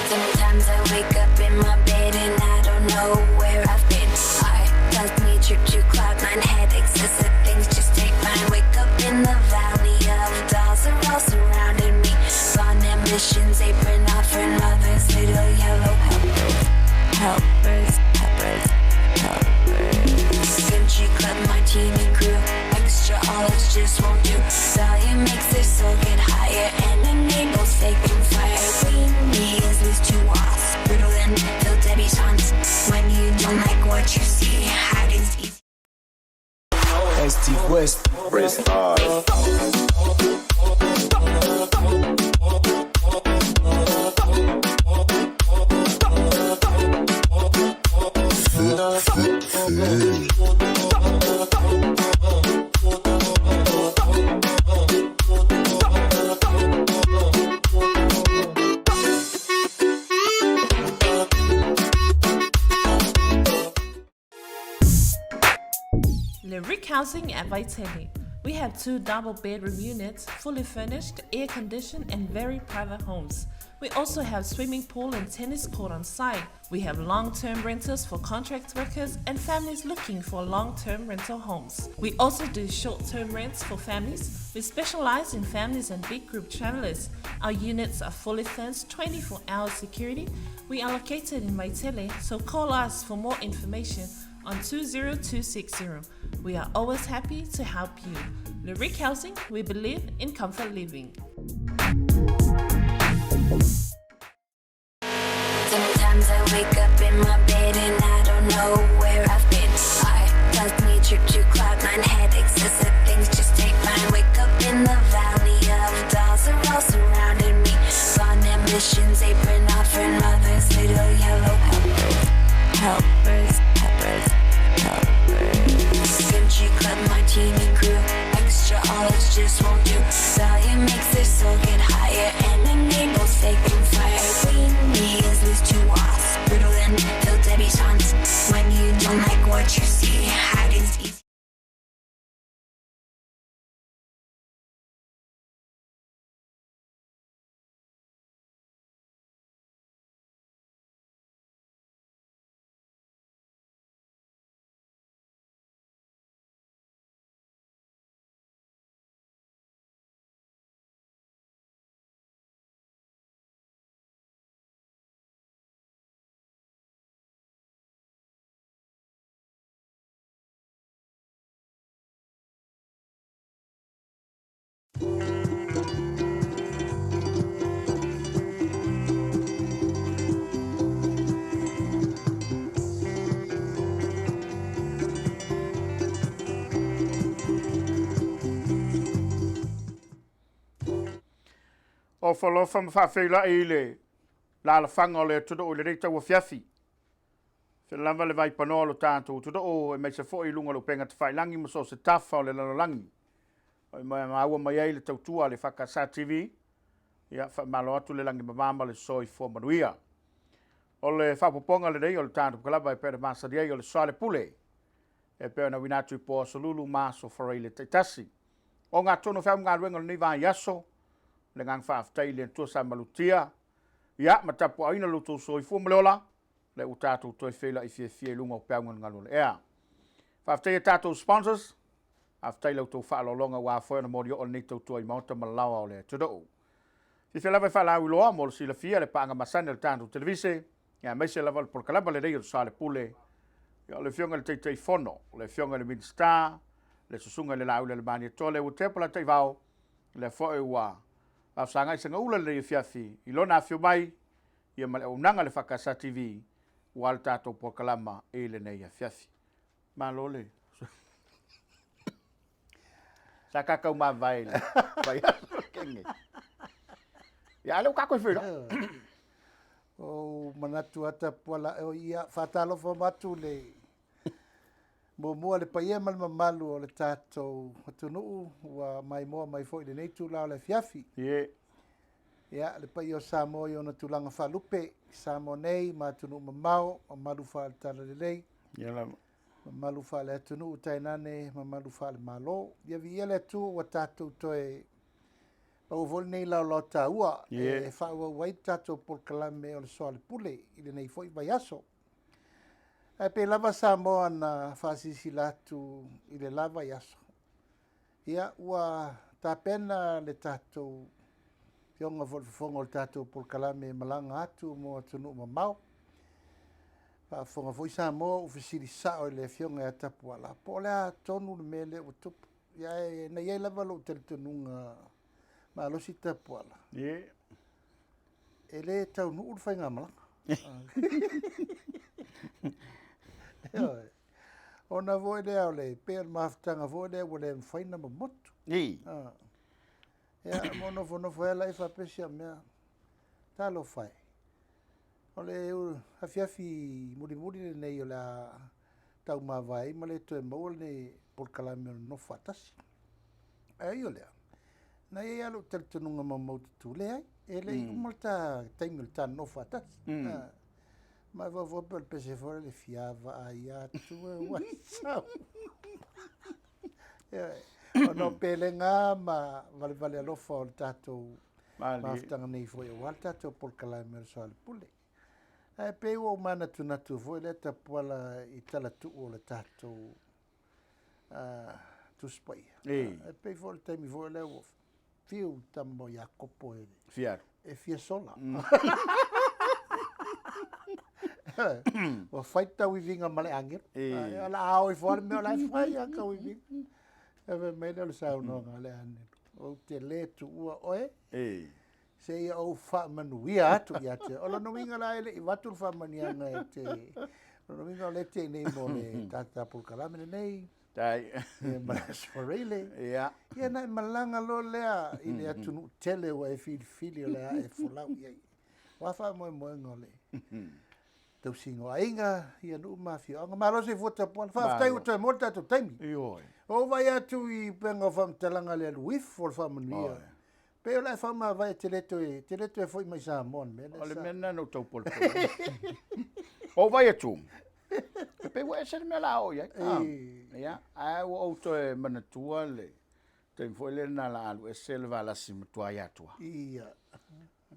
Sometimes I wake up in my bed and I don't know where I've been. I caused me trip to cloud nine headaches. I said things just ain't fine. Wake up in the valley of dolls are all surrounding me. On missions, apron offering mothers, little yellow helpers, helpers, helpers, helpers. Country club, martini crew, extra olives just won't do. Volume makes their soul get higher and enables fake and fire. Weenies lose to wasps, brutal and Phil debutantes. When you don't like what you see, hiding's easy. ST West. Freestyle. Lyric Housing at Vaitele. We have 2 double bedroom units, fully furnished, air-conditioned and very private homes. We also have swimming pool and tennis court on site. We have long-term rentals for contract workers and families looking for long-term rental homes. We also do short-term rents for families. We specialize in families and big group travelers. Our units are fully fenced, 24-hour security. We are located in Vaitele, so call us for more information on 20260. We are always happy to help you. Lyric Housing, we believe in comfort living. Sometimes I wake up in my bed and I don't know where I've been. I caused me trip to cloud nine headaches. I said things just ain't fine. Wake up in the valley of dolls are all surrounding me. On missions, apron offering mothers, little yellow helpers, helpers, helpers, helpers. Country club, martini crew, extra olives just won't do. Volume makes their soul get higher and enables fake and fire. Weenies lose to wasps, brutal and Phil debutantes. When you don't like what you see, hiding's easy. Ofo alofa ma faafeiloai i le lalafaga o le atunuu i lenei tauafiafi. Se lava le vaipanoa o lo tatou atunuu aemaise foi i luga o le upega tafailagi ma so o se tafa o le lalolagi. O i maua mai ai le tautua a le EFKS TV, ia faamalo atu le lagi mama ma le soifua manuia. O le faaopoopoga lenei o le tatou kalaba e pei ona masani ai o le soalepule, e pei ona uina atu i po aso Lulu ma aso Faraile taitasi. O gatonu feau ma galuega o lenei vaiaso, le agaga faafetai i le Atua sa malutia, ia ma tapuaina lo outou soifua ma le ola, lea ua tatou toe feiloai fiafia i luga o peau galugalu o le ea. Faafetai i tatou sponsors, faafetai i la outou faaaloaloga ua afua ona molioo lenei tautua i maota ma laoa o le atunuu. Fiafia lava e faalauiloa mo le silafia le paaga masani o le tatou televise, ia aemaise lava o le polokalama lenei o le Soalepule. Ia, o le afioga i le Taitaifono, o le afioga i le Minisita, le susuga i le Laauli a le Malietoa, le ua tea Polataivao, lea foi ua faafesagai segaula lenei afiafi i lona afio mai, ia ma le auaunaga a le EFKS TV, ua le tatou polokalama i lenei afiafi. Malo le sa kakau mavae i le vaiaso kenge. Ia, a lea ua tatou feiloai. Ou manatu ata puala o ia faatalofa atu le muamua le paia ma le mamalu o le tatou atunuu ua maimoa mai foi i lenei itula o le afiafi. Ie. Ia, le paia o Samoa i ona tulaga faalupe, Samoa nei ma atunuu mamao, mamalu faale-talalelei, Ia lava. mamalu faale-atunuu tainane, mamalu faale-malo. Ia viia le Atua ua tatou toe Maua foi lenei laolao taua e faaauau ai le tatou polokalame o le Soalepule i lenei foi vaiaso. Ae pei lava Samoa na faasilasila atu i le la vaiaso, ia ua tapena le tatou Afioga foi i le Fofoga o le tatou polokalame e malaga atu mo atunuu mamao. Faafofoga foi Samoa ua fesili sao i le Afioga ia Tapuala po o le a tonu le mea lea ua tupu. Ia ae na i ai lava lou talitonuga malosi Tapuala. E le taunuu le faigamalaga. Ioe. Ona foi lea o le pei o le mafutaga foi lea ua le mafai ona momotu. Ia ma ou nofonofo ai lea faapea si au mea, talofa e, o le afiafi mulimuli lenei o le a taumavae ai ma le toe maua le polokalame o le nonofo faatasi. Ae ui o lea, na i ai lava lou talitonuga maumaututu, leai, e le i uma le ta taimi o le ta nonofo faatasi. Mafaufau pei o le pese foi lele fia vaai atu e ua sau. Ona o pelega ma valevale alofa o le tatou mafutaga nei foi aua le tatou polokalame o le Soalepule. Ae pei ua ou manatunatu foi lea Tapuala i talatuu o le tatou Tusi Paia. E pei foi o le taimi foi lea ua fiu le tama o Iakopo e fia alu. E fia sola. Ua fai tauiviga ma le agelu. O le a o ifo lava le mea o la e fai a tauiviga. Ae fai mai lea o le saunoaga a le agelu, ou te le tuua oe seia ou faamanuia atu ia te oe. O lona uiga la e le i avatu le faamanuiaga e te... O lona uiga o lea e te i inei mo le tata polokalame lenei. Tai. Ia ma le Aso Faraile. Ia. Ia na e malaga loa lea i le atunuu tele ua e filifili o le a e folau i ai. Aua faamoemoega o le tausiga o aiga, ia nuu ma afioaga. Malo le soifua tapuala. Faafetai ua toe maua le tatou taimi. Ioe. Ua ou vaai atu i upega o faamatalaga le alu ifo o le faamanuia. Pei o le a e faamavae e te le toe, te le toe foi mai Samoa i le mea lea O le mea lena na ou tau polepole ai. Ua ou vaai atu, e pei ua ese le mea o le a oo i ai. Ia, ae ua ou toe manatua le taimi foi lea na ala alu ese le Valasi matua i Atua. Ia.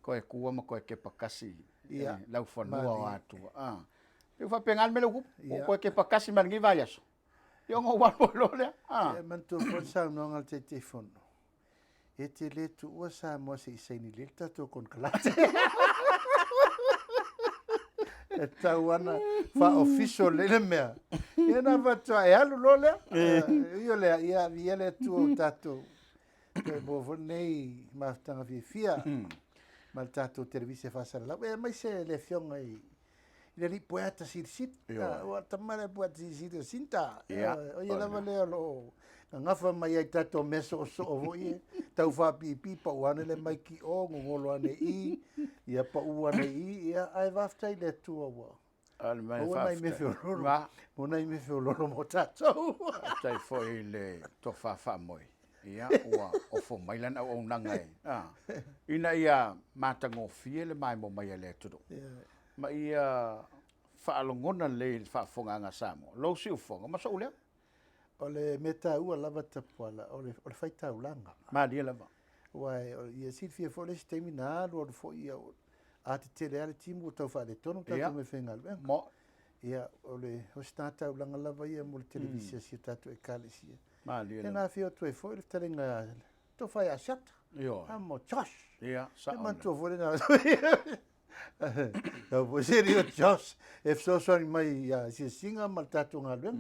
Toe tua ma toe kepa kasi i laufanua o Atua. A. E pei ua faapena le mea lea ua tupu. Ua toe kepa kasi ma lenei vaiaso. Ia ona ou alu ai loa lea. A. E manatua foi le saunoaga a le Taitaifono. E te le tuua Samoa se i saini lelei le tatou konekarate. E tatau lava ona faa-official lelei le mea. Ia na faatoa e alu loa lea. Ui o lea, ia viia le Atua ua tatou toe maua foi lenei mafutaga fiafia ma le tatou televise faasalalau, aemaise le Afioga i le alii Poeata Silisili. Ioe. Ua tama le Poeata Silisili o Sinta. Ia. O ia lava lea o lo o gagafa mai ai i tatou mea soosoo foi ia, tau faapiipii, pau ane le maiki i o, gogolo ane i i, ia pau ane i i, ia, ae faafetai i le Atua ua maua nai mea feoloolo, maua nai mea feoloolo mo tatou. Faafetai foi i le tofa faamoe, ia, ua ofo mai lana auaunaga e, a, ina ia matagofie le maemo mai a le atunuu. Ma ia faalogona lelei i le faafofogaaga a Samoa, lou siufofoga ma sou leo. O le mea taua lava Tapuala, o le faitaulaga. Malie lava. Aua ia silafia foi le isi taimi na alu alu foi, ia, a tetele lava le timu ua tau faaletonu tatou meafaigaluega. Mo. Ia, o le ositataulaga lava ia mo le televise a si a tatou Ekalesia. Malie lava. Ia na afio atu ai foi le fetalaiga Tofa ia Asiata. Ioe. A mo Josh. Ia, sao. E manatua foi lena. Tau foi se rio Josh e fesoasoani mai ia asiasiga ma le tatou galuega.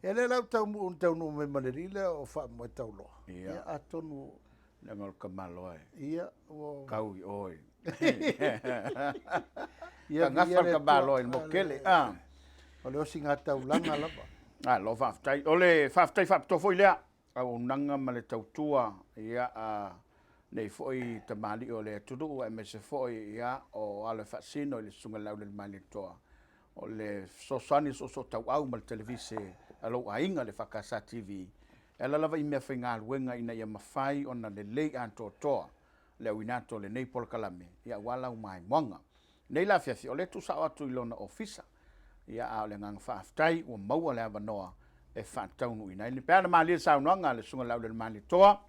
Ia lea la ua taunuu taunuu mai ma le alii lea o Faamoe Tauloa. Ia. Atonu Leaga o le tamaloa e. Ia, ua kau i o i. Ia, Tagafa le tamaloa i le motu tele. A. O le osigataulaga lava. Malo faafetai. O le faafetai faapitoa foi lea auaunaga ma le tautua ia a nei foi tamalii o le atunuu aemaise foi ia o alo e faasino i le Susuga i le Laulelemailetoa o le fesoasoani soosootauau ma le televise a lou aiga le EFKS TV e ala lava i meafaigaluega ina ia mafai ona lelei atoatoa le auina atu o lenei polokalame ia aua lau maimoaga. Nei la afiafi, o lea e tuusao atu i lona ofisa, ia a o le agaga faafetai ua maua le avanoa e faataunuuina ai. Pe a na malie le saunoaga a le Susuga i le Laulelemailetoa,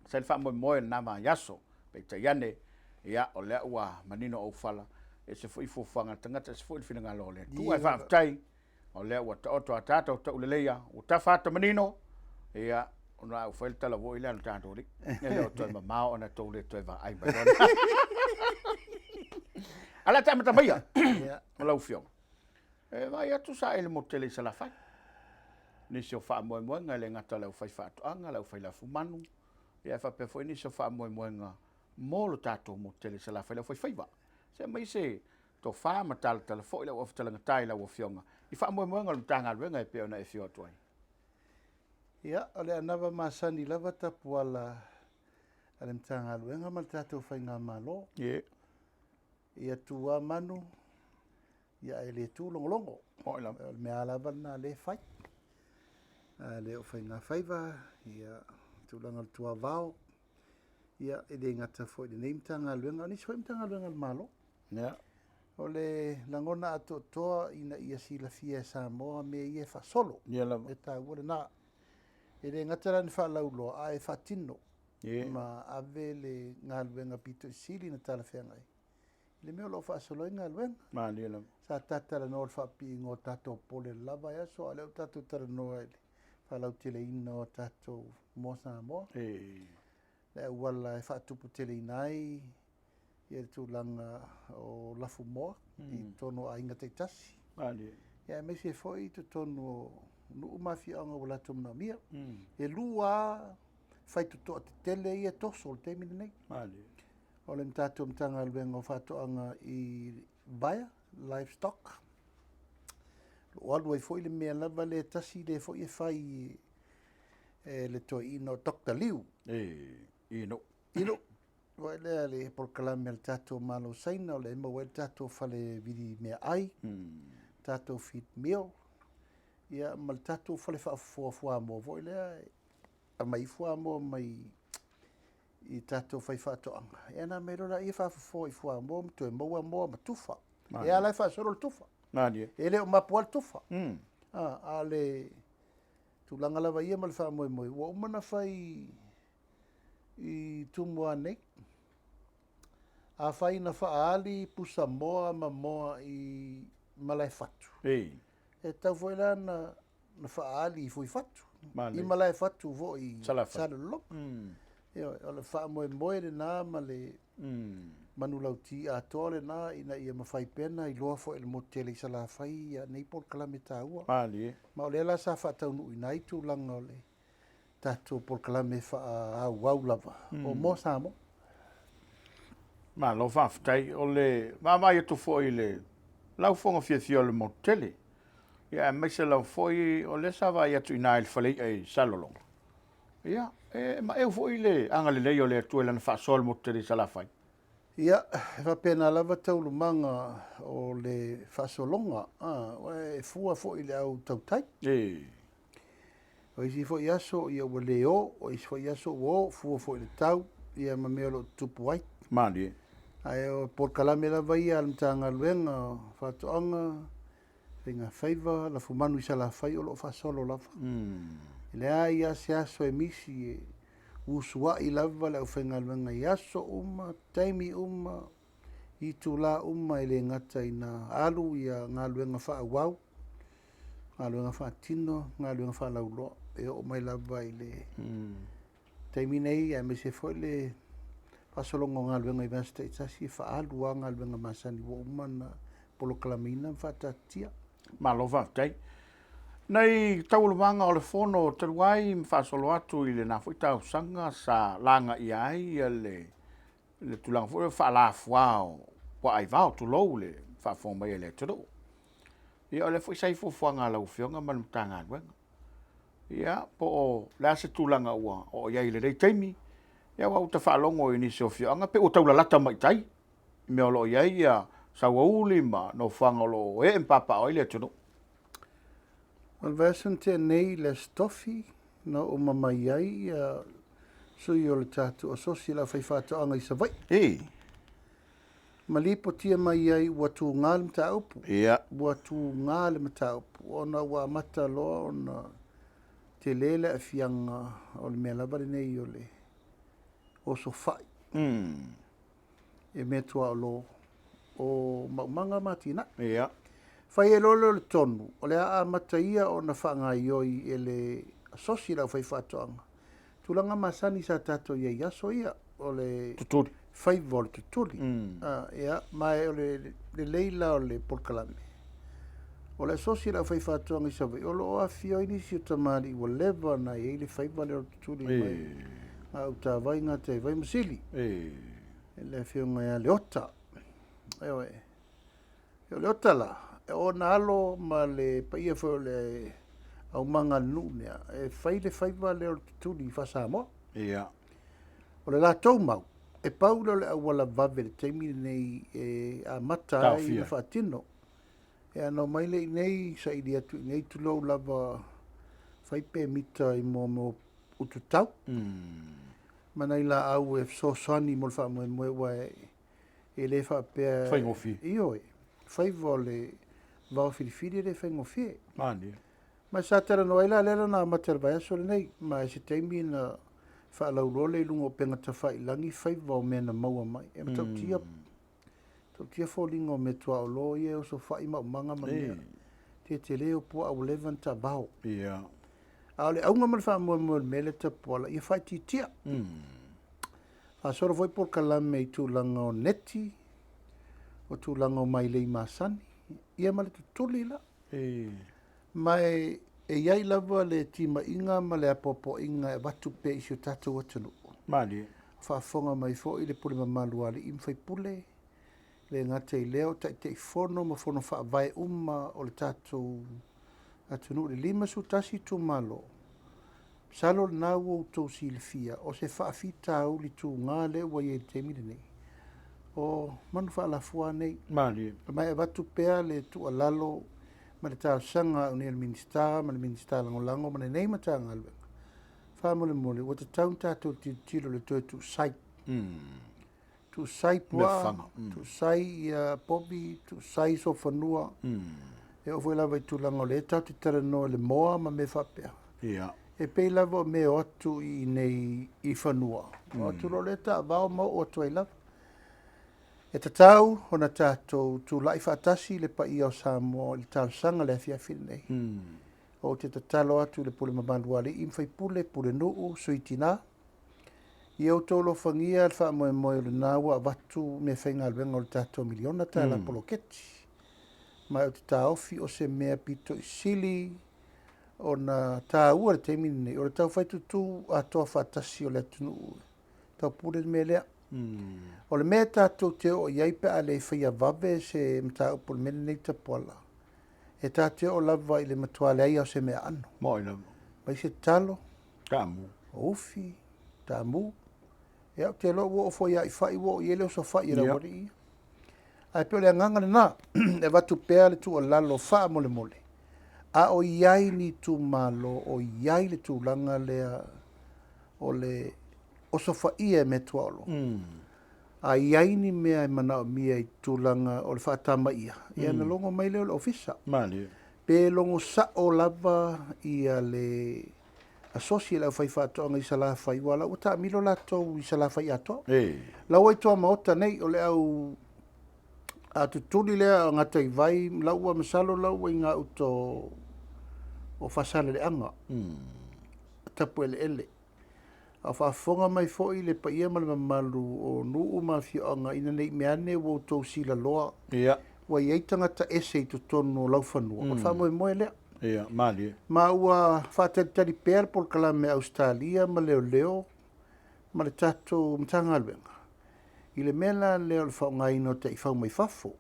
Sa i le faamoemoe i lena vaiaso, peitai ane, ia, o lea ua manino aufala, ese foi fuafuaga a le tagata, ese foi le finagalo o le Atua. Ae faafetai, o lea ua taoto ataata o tauleleia, ua tafa ata manino, ia, ona a ua fai le tala foi lea a le tatou alii, e le o toe mamao ona tou le toe vaai mai loa. Ae o le a ta amata maia, lau Afioga. E vaai atu sa e i le motu tele i Salafai, nisi o faamoemoega e le gata o le aufaifaatoaga, le aufailafumanu, ia ae faapea foi nisi o faamoemoega mo lo tatou motu tele i Salafai, le aufaifaiva. Se aumai se tofa ma talatala foi lau aufetalagata i lau Afioga i faamoemoega o le Matagaluega e pei ona e afio atu ai. Ia, o le anava masani lava tapuala a le Matagaluega ma le tatou Faigamalo. Ie. Ia tu lava manu, ia ae le tu logologo. Oi lava. O le mea lava lena o lea e fai. A le o faigafaiva, ia, tulaga o le tuavao, ia, e le gata foi i lenei Matagaluega, a o nisi foi Matagaluega a le Malo. Ia. O le lagona atoatoa ina ia silafia e Samoa mea ia e faasolo. Ia lava. E taua lena. E le gata la ina faalauiloa, ae faatino. Ie. Ma ave le galuega pito i sili ona talafeagai i le mea o lo o faasolo ai galuega. Malie lava. Sa ta talanoa i le faapiiga o tatou pole i le la vaiaso, a o lea ua tatou talanoa i le faalauteleina o tatou moa Samoa. E. Le auala e faatuputeleina ai ia le tulaga o lafumoa i totonu o aiga taitasi. Malie. Ia aemaise foi i totonu o nuu ma afioaga ua latou manaomia. E lua lava faitotoa tetele ia e toso i le taimi lenei. Malie. O le tatou Matagaluega o Faatoaga i Vaea, Livestock, o lo o alu ai foi le mea lava lea e tasi lea foi e fai e le toeaina o Doctor Liu. E, i Nuu. I Nuu. Foi lea le polokalame a le tatou Malo o Saina o lea e maua ai le tatou fale vili meaai, tatou feed mill, ia ma le tatou fale faafofoa fuamoa foi lea e aumai ai fuamoa mai i tatou faifaatoaga, ia ona aumai loa lea faafofoa i fuamoa ma toe maua moa ma tufa. E ala e faasolo le tufa. Malie. E le o mapu lava le tufa. A o le tulaga lava ia ma le faamoemoe, ua uma ona fai i Tumua nei. Afai na faaali pusa moa ma moa i Malaefatu, e tatau foi la ona faaali i Fuifatu, i Malaefatu foi i Salelologa. Ioe, o le faamoemoe lena ma le manulauti atoa lena ina ia mafai pea ona iloa foi e le motu tele i Salafai nei polokalame taua. Ma o lea la sa faataunuuina ai tulaga o le tatou polokalame faaauau lava o Moa Samoa. Malo faafetai. O le vaavaai atu foi i le laufoga fiafia o le motu tele, ia aemaise lava foi o lea sa vaai atu i ina i le fale i'a i Salelologa, ia e maeu foi le agalelei o le Atua i lana faasoa i le motu tele i Salafai. Ia, e faapena lava taualumaga o le faasologa, aua e fua foi i le au tautai. E. O isi foi aso ia ua le o, o isi foi aso ua o, fua foi i le tau ia ma mea o lo o tutupu ai. Malie. Ae o polokalame lava ia a le Matagaluega o Faatoaga, Faiga Faiva, Lafumanu i Salafai o lo o faasolo lava. E leai lava se aso e misi e usuai lava le aufaigaluega i aso uma, taimi uma, itula uma e le gata ina alu ia galuega faaauau, galuega faatino, galuega faalauiloa e oo mai lava i le taimi nei aemaise foi le faasologa o galuega i vaiaso taitasi e faaalu lava galuega masani ua uma ona polokalameina ma faataatitia. Malo faafetai. Nai taualumaga o le fono talu ai ma faasolo atu i lena foi tausaga sa lagaia ai le le tulaga foi lea faalafua o puaa aivao, tulou le faafofoga mai a le atunuu. Ia o lea foi sa i ai fuafuaga a lau Afioga ma le Matagaluega. Ia, po o le a se tulaga ua oo i ai i lenei taimi, ia aua ua ta faalogo i nisi o afioaga pei ua taulalata mai i tai i mea o lo o i ai sauauli ma nofoaga o lo o ee ma papaaao ai le atunuu. O le vaiaso na tea nei i le Aso Tofi na oo mai ai sui o le tatou asosi o le aufaifaatoaga i Savaii. E. Ma lipotia mai ai ua tuga le mataupu. Ia. Ua tuga le mataupu ona ua amata loa ona tele le aafiaga o le mea lava lenei o le. osofai e meatuaolo o maumaga ma atinae. Ia. Fai e loa lea o le tonu, o le a amata ia ona faagaoioi e le asosi le aufaifaatoaga tulaga masani sa tatou i ai i aso ia, o le Tutuli. faiva o le tutuli. Ia, ma o le lelei la o le polokalame, o le asosi le aufaifaatoaga i Savaii, o lo o afifio ai nisi o tamalii ua leva ona i ai le faiva lea o le tutuli mai Gautavai, Gataivai ma Sili. Le afioga ia Leota. Ioe. O Leota la, o ona alo ma le paia foi o le aumaga a le nuu lea, e fai le faiva lea o le tutuli faa-Samoa. Ia. O le latou mau, e pau lea o le auala vave i le taimi lenei e amata ai ona faatino. Ia na omai lea i inei, saili atu i inei, tulou lava, fai pemita i mo ututau. Ma nai laau e fesoasoani mo le faamoemoe, aua e le faapea... Faigofie. Ioe, faiva o le vao filifili e le faigofie. Manaia. Ma sa talanoa ai la lea na amata i le vaiaso lenei, ma e se taimi na faalauiloa lea i luga o upega tafailagi faiva o mea na maua mai. E matautia, matautia foliga o meatuaolo ia e osofai maumaga ma mea. Tetele o puaa ua leva ona tavao. Ia. A o le auga ma le faamoemoe o le mea lea Tapuala, ia faaitiitia. Faasolo foi polokalame i tulaga o neti, o tulaga o mailei masani, ia ma le tutuli la. Ma e i ai lava le timaiga ma le apoapoaiga e avatu pea i si o tatou atunuu. Malie. Faafofoga mai foi le pule mamalu a alii ma faipule, e le gata i lea o Taitaifono ma fono faavae uma o le tatou atunuu i le 51 itumalo. Masalo lena ua outou silafia, o se faafitauli tuga lea ua i ai i le taimi lenei, o manu faalafua nei. Malie. Ma e avatu pea le tuualalo ma le talosaga a au nei o le Minisita ma le Minisita Lagolago ma lenei Matagaluega, faamolemole ua tatau ona tatou tilotilo i le toe tuusai. Tuusai puaa, tuusai ia povi, tuusai sofanua. E oo foi lava i tulaga o lea tatou te talanoa i le moa ma mea faapea. Ia. E pei lava o mea e o atu i inei i fanua, o atu loa lea taavao ma oo atu ai lava. E tatau ona tatou tulai faatasi le paia o Samoa i le talosaga i le afiafi lenei. Ou te tatalo atu i le pule mamalu a alii ma faipule, pulenuu, sui tina, ia outou alofagia le faamoemoe o lena ua avatu meafaigaluega o le tatou miliona tala poloketi. Ma ou te taofi o se mea pito i sili ona taua i le taimi lenei, o le taufai tutū atoa faatasi o le atunuu taupule le mea lea. O le mea tatou te oo i ai pe a le faia vave se mataupu o le mea lenei Tapuala, e tatou te oo lava i le matua leai o se mea aano. Moi lava. Mai se talo, Taamu. o ufi, taamu. Ia, ou te iloa ua oo foi ia i fai, ua oo i ai le oso fai e le aualii ia. Ae pei o le agaga lena, e avatu pea le tuualalo faamolemole, a o i ai ni itumalo o i ai le tulaga lea o le osofaia e meatuaolo, a i ai ni mea e manaomia i tulaga o le faatamaia, ia ona logo mai lea o le ofisa. Malie. Pe logo sao lava ia le asosi e le aufaifaatoaga i Salafai, aua o la ua taamilo latou i Salafai atoa. La ua i tuamaota nei, o le au tutuli lea o Gataivai, la ua masalo la ua i gauta o Faasaleleaga, Tapueleele. A o faafofoga mai foi le paia ma le mamalu o nuu ma afioaga ina ne i meaane ua outou silaloa ua i ai tagata ese i totonu o laufanua, o le faamoemoe lea. Ia, malie. Ma ua faatalitali pea le polokalame a Ausetalia ma Leoleo ma le tatou Matagaluega i le mea la lea o le faaaogaina o taifau mai fafo.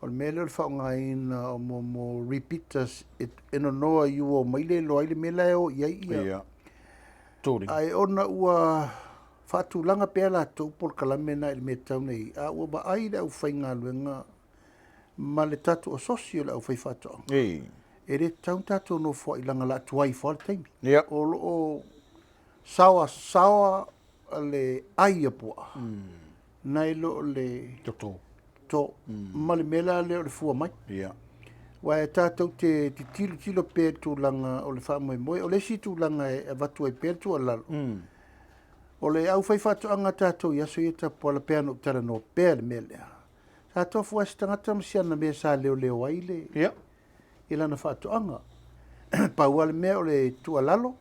O le mea lea o le faaaogaina o mo repeaters e nonoa i ua omai le iloa ai le mea la e o i ai ia. Ia. Tuli. Ae ona ua faatulaga pea latou polokalame na i le mea e tatau ona i ai, a ua vaai le aufaigaluega ma le tatou asosi o le aufaifaatoaga. E le tatau ona tatou nofoai leaga o le a tuai ifo lava le taimi. Ia. O lo o saoasaoa le ai a puaa nai lo le Toto. toto ma le mea la lea o le fua mai. Ia. Aua e tatou te tilotilo pea i le tulaga o le faamoemoe. O le isi tulaga e avatu ai pea le tuualalo, O le aufaifaatoaga a tatou i aso ia Tapuala pei ona ou talanoa pea i le mea lea, sa tofu lava se tagata ma si ana mea sa leoleo ai le, Ia. i lana faatoaga. Pau lava le mea o le tuualalo,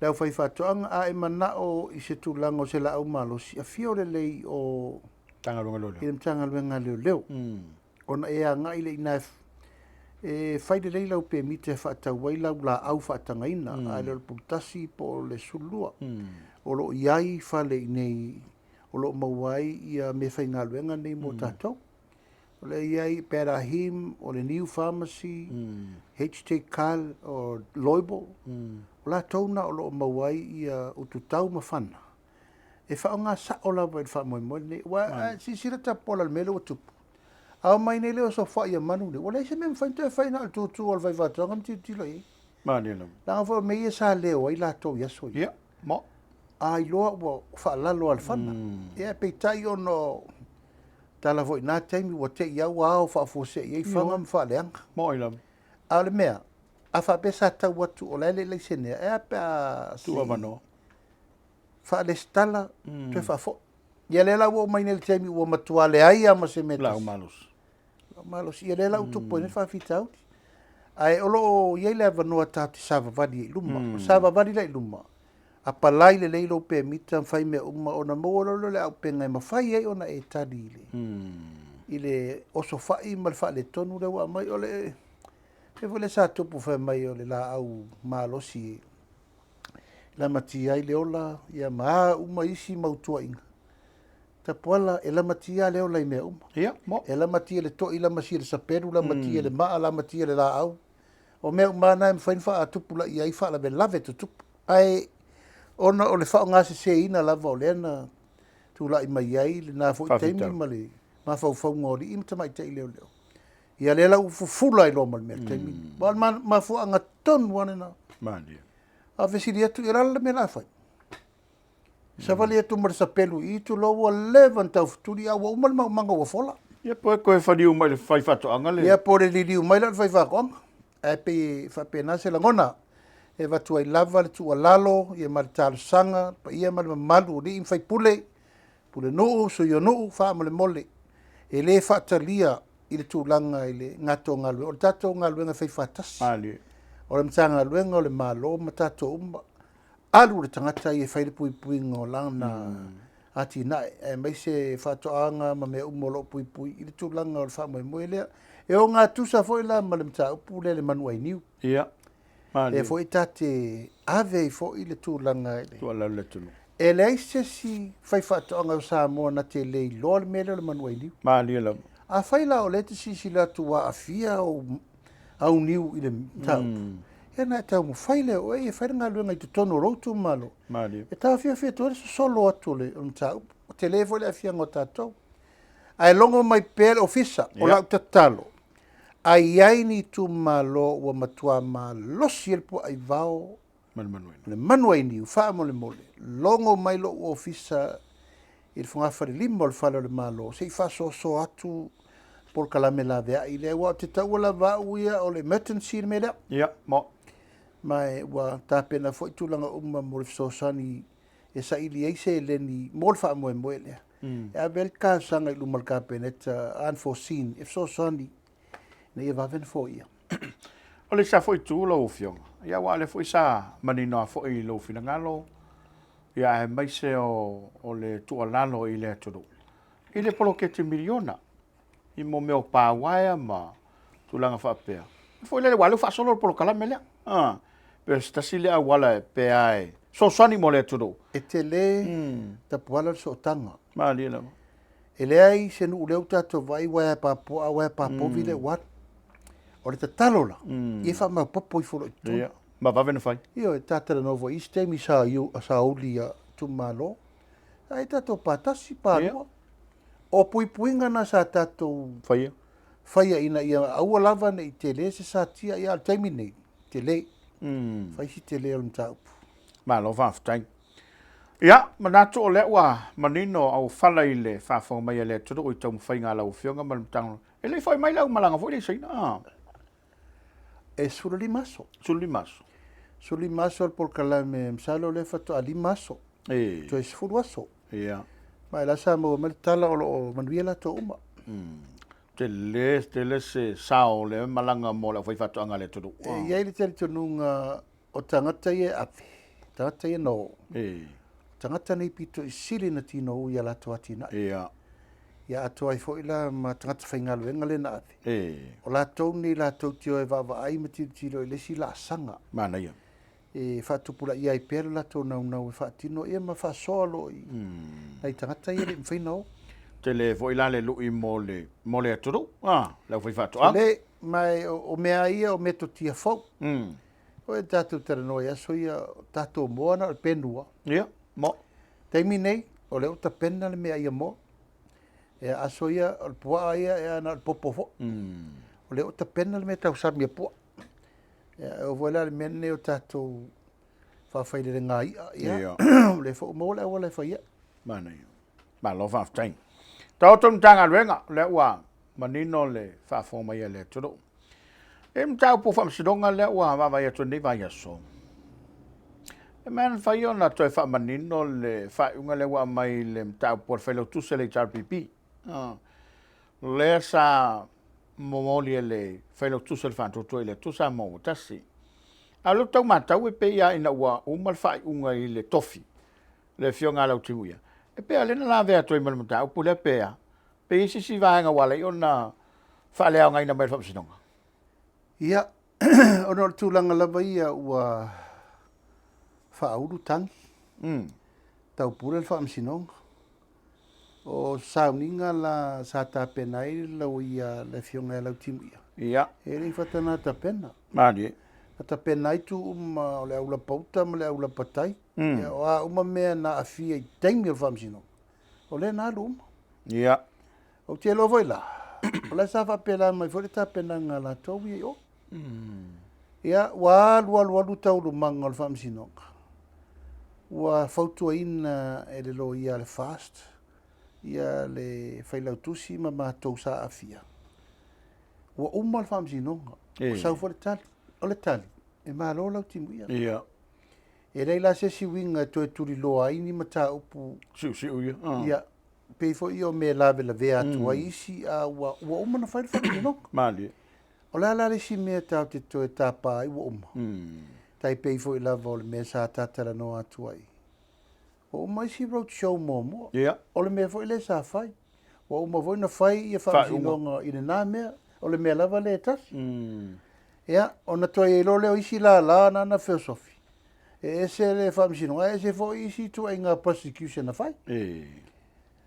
le aufaifaatoaga, a e manao i se tulaga o se laau malosi, afio lelei o Matagaluega Leoleo. i le Matagaluega a Leoleo. Ona e agai lea i ina e fai lelei lau pemita e faatau ai lau laau faatagaina, a le o le pulutasi po o le 12. O lo o i ai fale i inei o lo o maua ai ia meafaigaluega nei mo tatou. O lea e i ai Berahim, o le New Pharmacy, HJ Carl, o Loibl, o latou na o lo o maua ai ia ututau ma fana e faaaoga sao lava i le faamoemoe lenei. Aua a silasila Tapuala i le mea lea ua tupu, a omai nei le osofai a manu nei, ua leai se mea e mafai ona toe fai na o le tutu o le faifaatoaga ma tilotilo i ai. Malie lava. Leaga foi o mea ia sa leo ai latou i aso ia. Ia, mo. A iloa ua faalalo lava le fana. Ia peitai ona o tala foi i na taimi ua te i lava ua ao faafuasei ai fana ma faaleaga. Moi lava. A o le mea, a faapea sa tau atu o la e le i laisenea, e a pe a Tuu avanoa. faalesitala, toe faafoi. Ia lea la ua oo mai nei i le taimi ua matua leai lava ma se mea e Laau malosi. Laau malosi. Ia lea la ua tupu ai nei le faafitauli. Ae o lo o i ai le avanoa tatou te savavali ai i luma. O le savavali la i luma, apalai lelei lou pemita ma fai mea uma ona maua loa lea o le auupega e mafai ai ona e tali i le, i le osofai ma le faaletonu lea ua aumai. O le mea foi lea sa tupu fai mai o le laau malosi e lamatia ai le ola ia ma a uma isi mau tuuaiga. Tapuala, e lamatia le ola i mea uma. Ia, mo. E lamatia le toi, lamatia le sapelu, lamatia le maa, lamatia le laau. O mea uma na e mafai ona faatupulaia ai faalavelave tutupu. Ae ona o le faaaogaseseina lava o lea na tulai mai ai lena foi taimi ma le mafaufauga o alii ma tamaitai leoleo. Ia lea la ua fufula ai loa ma le mea i le taimi lenei. Aua o le mafuaaga tonu lava lena. Malie. A fesili atu, ia o le a la le mea o le a fai? Savali atu ma le sapelu i i, tulou ua leva ona taufetuli a ua uma le maumaga ua fola. Ia po e toe faliu mai i le faifaatoaga le. Ia po o le liliu mai la o le faifaatoaga. Ae pei e faapena se lagona. E avatu ai lava le tuualalo ia ma le talosaga, le paia ma le mamalu o alii ma faipule, pulenuu, sui o nuu, faamolemole, e le faatalia i le tulaga i le gatou galuega. O le tatou galuega e fai faatasi. Malie. O le Matagaluega o le Malo ma tatou uma. Alu le tagata ia e fai le puipuiga o lana atinae, aemaise faatoaga ma mea uma o lo o puipui i le tulaga o le faamoemoe lea. E ogatusa foi la ma le mataupu lea i le manu ainiu. Ia. Lea foi ta te ave ai foi le tulaga i le tuualalo i le atunuu. E leai se isi faifaatoaga o Samoa na te le iloa le mea lea o le manu ainiu. Malie lava. Afai la o lea e te silasila atu ua aafia ou au niu i le mataupu, ia ona e taumafai lea o oe e fai le galuega i totonu o lou itumalo. Malie. E taofiofi atu ai le sosolo atu o le mataupu. Ua tele foi le aafiaga o tatou. Ae logo mai pea le Ofisa, o lau tatalo, a i ai ni itumalo ua matua malosi ai le puaa aivao ma le manu ainiu, le manu ainiu, faamolemole, logo mai lou ofisa i le fogafalelima o le fale o le Malo, se i faasoasoa atu polokalame laveai lea, aua ou te taua lava au ia o le emergency le mea lea. Ia, mo. Ma ua tapena foi tulaga uma mo le fesoasoani e saili ai seleni mo le faamoemoe lea. E ave ai le talosaga i luma o le Kapeneta unforeseen e fesoasoani ina ia vave ona foia. O le isi foi itu lau Afioga, ia aua o lea foi sa manino lava foi i lou finagalo, ia aemaise o le tuualalo i le atunuu i le poloketi miliona i mo mea o pa uaea ma tulaga faapea. Foi lele, aua o lea ua faasolo le polokalame lea. Pe o se tasi lea auala pe a e fesoasoani mo le atunuu. E tele tapuala le sootaga. Malie lava. E leai se nuu lea ua tatou vaai uaea papoa, uaea papovi lea ua alu. O le tatalo la, ia faamaopoopo ifo loa i totonu. Ia, ma vave ona fai. Ioe, ta talanoa foi i isi taimi sa uli i itumalo, sa i ai tatou pa tasi, pa lua. O puipuiga na sa tatou faia, faia ina ia aua lava ne i tele se satia, ia a o le taimi lenei, tele. Fai si tele o le mataupu. Malo faafetai. Ia, manatu o lea ua manino auofala i le faafofoga mai a le atunuu i taumafaiga a lau Afioga ma le Matagaluega. E le i foi mai le aumalaga foi lea i Saina, a? E 15 aso. 15 aso. 15 aso le polokalame, masalo o lea faatoa 5 aso. Toe 10 aso. Ma o la sa maua mai le tala o lo o manuia latou uma. Tele, tele se sao o lea malaga mo le aufaifaatoaga a le atunuu. E i ai le talitonuga o tagata ia e ave, tagata ia na o, o tagata nei pito i sili ona tinou i a latou atinae. Ia atoa ai foi la ma tagata faigaluega lea na ave. O latou nei latou te o e vaavaai ma tilotilo i le isi laasaga. Manaia. E faatupulaia ai pea le latou naunau e faatino ia ma faasoa loa i nai tagata ia e le i mafai ona o. Tele foi la le lui mo le mo le atunuu, a, le aufaifaatoaga. Tele, ma o mea lava ia o metotia fou. O e tatou talanoa i aso ia, o tatou moa na o le penua. Ia, mo. Taimi nei, o lea ua tapena le meaai a moa. Ia, aso ia, o le puaa ia, ia na o le popo foi. O lea ua tapena le mea tausami a puaa. Ia, e oo foi la i le mea lenei o tatou faafailelega i'a, ia, o lea foi ua maua le auala e fai ai. Manaia. Malo faafetai. Taoto le Matagaluega, o lea ua manino le faafofoga mai a le atunuu. E mataupu o faamasinoga lea ua vaavaai atu i lenei vaiaso. E mafai ona toe faamanino le faaiuga lea ua aumai i le mataupu a le Failautusi a le HRPP. Lea sa momoli e le Failautusi o le Faatuatua i le Atua Samoa ua Tasi. A o lea ou te tau matau e pei lava ina ua uma le faaiuga i le tofi le Afioga ia Lautimuia, e pei lava o lea na lavea atu ai ma le mataupu lea pe a? Pe i ai se isi vaega ua ala ai ona faaleaogaina mai e le Faamasinoga? Ia, ona o le tulaga lava ia ua faaulu tagi, taupule le Faamasinoga. O sauniga la sa tapena ai le loia le Afioga ia Lautimuia, e le i faatana tapena. Malie. Na tapena ai itu uma o le aulapa uta ma le aulapa tai. Ia, o a uma mea na aafia i taimi o le Faamasinoga, o lea na alu uma. Ou te iloa foi la, o la sa faapena mai foi le tapenaga a latou ia i o. Ia, ua alu alu alu taualumaga o le Faamasinoga, ua fautuaina e le loia a le FAST ia le Failautusi ma matou sa aafia, ua uma le Faamasinoga, ua sau foi le tali. O le tali, e malo Lautimuia. E leai la se isi uiga e toe tuliloa ai ni mataupu siusiu ia. Ia, pei foi ia o mea e lavelavea atu ai isi, a ua uma ona fai le Faamasinoga. Malie. O le a la le isi mea tatou te toe tapa ai ua uma? Tai pei foi lava o le mea sa ta talanoa atu ai. Ua uma isi road show muamua. O le mea foi lea sa fai. Ua uma foi ona fai ia faamasinoga i lena mea. O le mea lava lea e tasi. Ia, ona toe i ai loa lea o isi lala na na feosofi. E ese le faamasinoga, ae ese foi isi ituaiga prosecution na fai.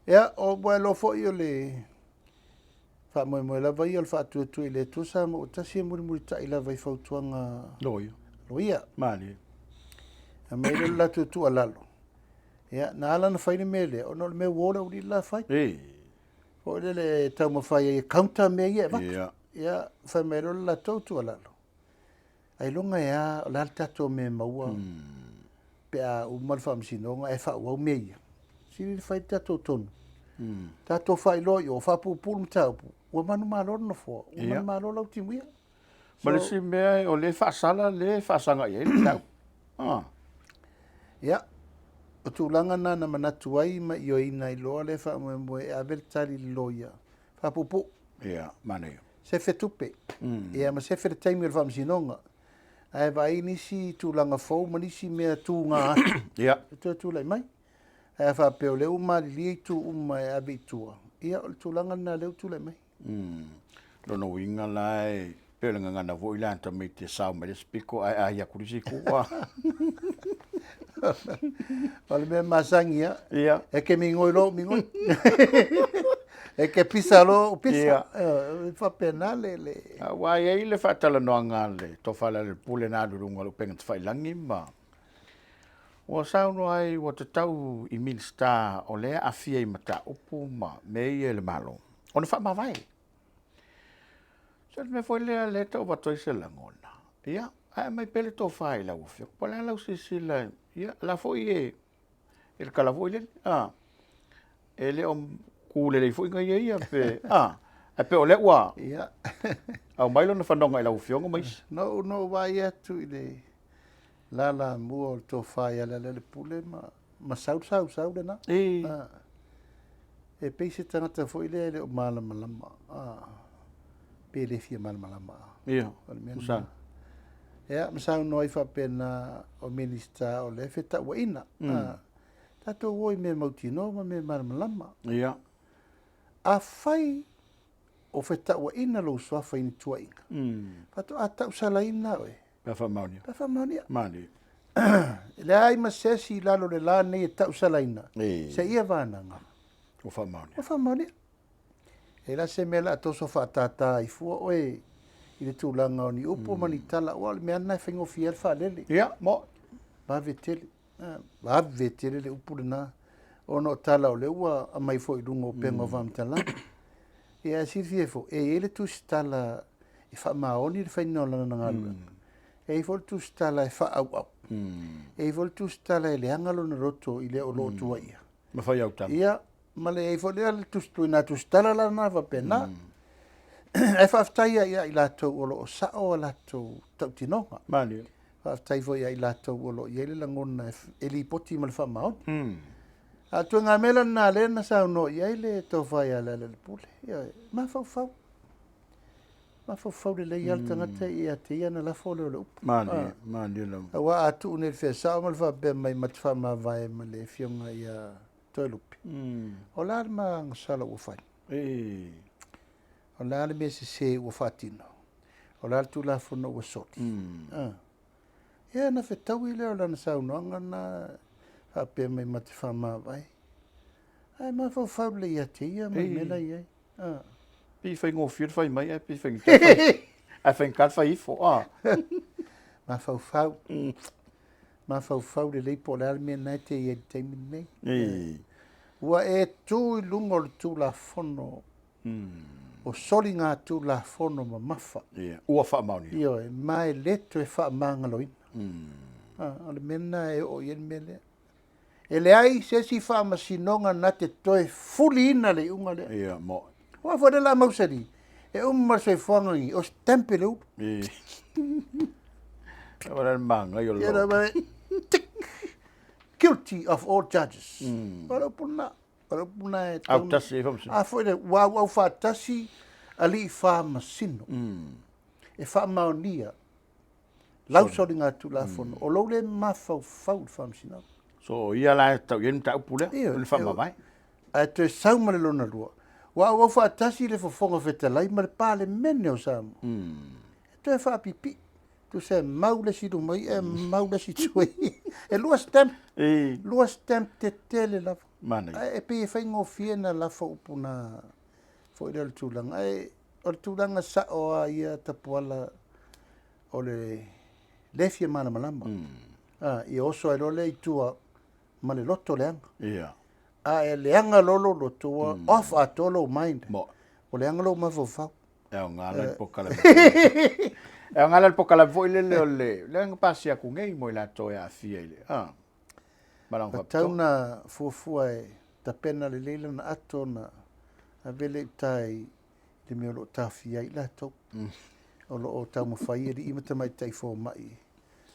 Ia, ua iloa foi o le faamoemoe lava ia o le faatuatua i le Atua Samoa ua tasi e mulimulitai lava i fautuaga loia. Loia. Malie. Aumai lea o le latou tuualalo. Ia, na ala ona fai le mea lea, ona o le mea uo le aualii le la fai. Foi lele e taumafai ai e counter mea ia e avatu. Ia, fai mai loa le latou tuualalo. Ailoga e a, o le a le tatou mea e maua pe a uma le faamasinoga ae faaauau mea ia. Sili le fai le tatou tonu. Tatou faailoa i o, faapuupuu le mataupu, ua manumalo le nofoa, ua manumalo Lautimuia. Ma le isi mea, o lea e faasala lea e faasaga i ai le mataupu. Ia, o tulaga na na manatu ai ma ioeina ai loa lea faamoemoe e ave le tali i le loia, faapuupuu. Ia, manaia. Sefe tupe, ia ma sefe le taimi o le faamasinoga. Ae vaai nisi tulaga fou ma nisi mea tuga atu. E toe tulai mai. Ae a faapea o lea ua malilie itu uma e ave i tua, ia o le tulaga lena lea ua tulai mai. Lona uiga la e pei o le gagana foi lea a tamaiti e sao mai le isi pito ae ai atu le isi itu. O le mea masani lava. E ke migoi loa ou migoi. E ke pisa loa ou pisa. E faapena le... Aua e i ai le faatalanoaga a le Tofa ia Lealailepule na alu i luga o le upega tafailagi ma ua saunoa ai ua tatau i Minisita o lea e aafia i mataupu ma mea ia i le Malo ona faamavae. So, le mea foi lea lea e tau avatu ai se lagona, ia, ae aumai pea le tofa i lau Afioga. Po o le a lau silasila, ia, o la foi e i le tala foi lele, a, e le o tu lelei foi gaia ia pe, a, ae pei o lea ua aumai lona fanoga i lau Afioga ma isi. Na ou vaai atu i le lalamua o le tofa ia Lealailepule ma Ma sau le sausau lena. E. A, e pei se tagata foi lea e le o malamalama, a, pe le fia malamalama. Ia, O le mea tusa. lena. Ia, ma saunoa ai faapena o Minisita o le fetauaiga. A, tatou o i mea mautinoa ma mea malamalama. Ia. Afai o fetauaiga lou suafa i ni tuuaiga, faatoa tausalaina oe. Pe a faamaonia. Pe a faamaonia. Malie. E leai ma se isi i lalo o le la nei e tausalaina, E. seia vanaga. Ua faamaonia. Ua faamaonia. E la se mea la toso faatātā ai fua oe i le tulaga o ni upu ma ni tala, aua o le mea lena e faigofie ai le faalele. Ia, mo. Vave tele. Vave tele le upu lena, ona o tala o lea ua aumai foi i luga o upega o faamatalaga. Ia ae silafia ai foi, e i ai le tusitala e faamaoni le faiga o lana galuega. E i ai foi le tusitala e faaauau. E i ai foi le tusitala e leaga lona loto i le o lo o tuuaia. Ma fai autaga. Ia, ma le i ai foi lea le tusituina tusitala la lena faapena. Ae faafetai ia i latou o lo o sao a latou tautinoga. Malie. Faafetai foi ia i latou o lo o i ai le lagona e lipoti ma le faamaoni. A o le ituaiga mea la lena lea na saunoa i ai le tofa ia Lealailepule. Ioe, mafaufau. Mafaufau lelei lava le tagata ia te ia ona lafo lea o le upu. Malie, malie lava. Aua a tuu nei i le fea sao ma le faapea mai ma te faamavae ma le afioga ia Toelupe, o le a le magasala ua fai? O le a le mea sese ua faatino? O le a le Tulafono ua soli? Ia ona fetaui lea o lana saunoaga na faapea mai ma te faamavae. Ae mafaufau lelei ia te ia ma le mea la e i ai. Pei e faigofie le fai mai ae pei e faigata le fai, ae faigata le fai ifo. Mafaufau. Mafaufau lelei po o le a le mea lena e te i ai i le taimi lenei. Ua e tu i luga o le Tulafono o soligatulafono mamafa. Ia, ua faamaonia. Ioe, ma e le toe faamagaloina. O le mea lena e oo i ai le mea lea. E leai se isi faamasinoga na te toe fuliina le iuga lea. Ia, mo. Aua foi lea o le a mausali, e uma ma le soifuaga lenei, o stamp le ulu. Ia. O le manaia o le Ia, tick, guilty of all charges. O le upu lena. O le upu lena e tatau ona- Autasi ai faamasino. A foi lea, ua auau faatasi alii faamasino e faamaonia lau soligatulafono, o lou le mafaufau i le faamasinoga. So o ia la e tatau i ai le mataupu lea, Ioe, o le faamavae. Ae toe sau ma le lona lua, ua auau faatasi le Fofoga Fetalai ma le Palemene o Samoa. E toe faapipii, tusa e mau le isi luma i e mau le isi tua i. E lua stamp, lua stamp tetele lava. Manaia. Ae e pei e faigofie na lafo upu na foi lea o le tulaga. Ae o le tulaga sao lava ia Tapuala o le le fia malamalama. A, ia oso ai loa lea i tua ma le loto leaga. Ia. A e leaga loa lou loto, ua off atoa lou mind. Mo. Ua leaga lou mafaufau. E aoga la le polokalame. E aoga la le polokalame foi lele o le lea na pasia atu nei mo i latou e aafia i le a malaga Tatau faapitoa. na fuafua e tapena lelei lana ato ona ave lea i uta i le mea o lo o taofia ai i latou. O lo o taumafai alii ma tamaitai fomai e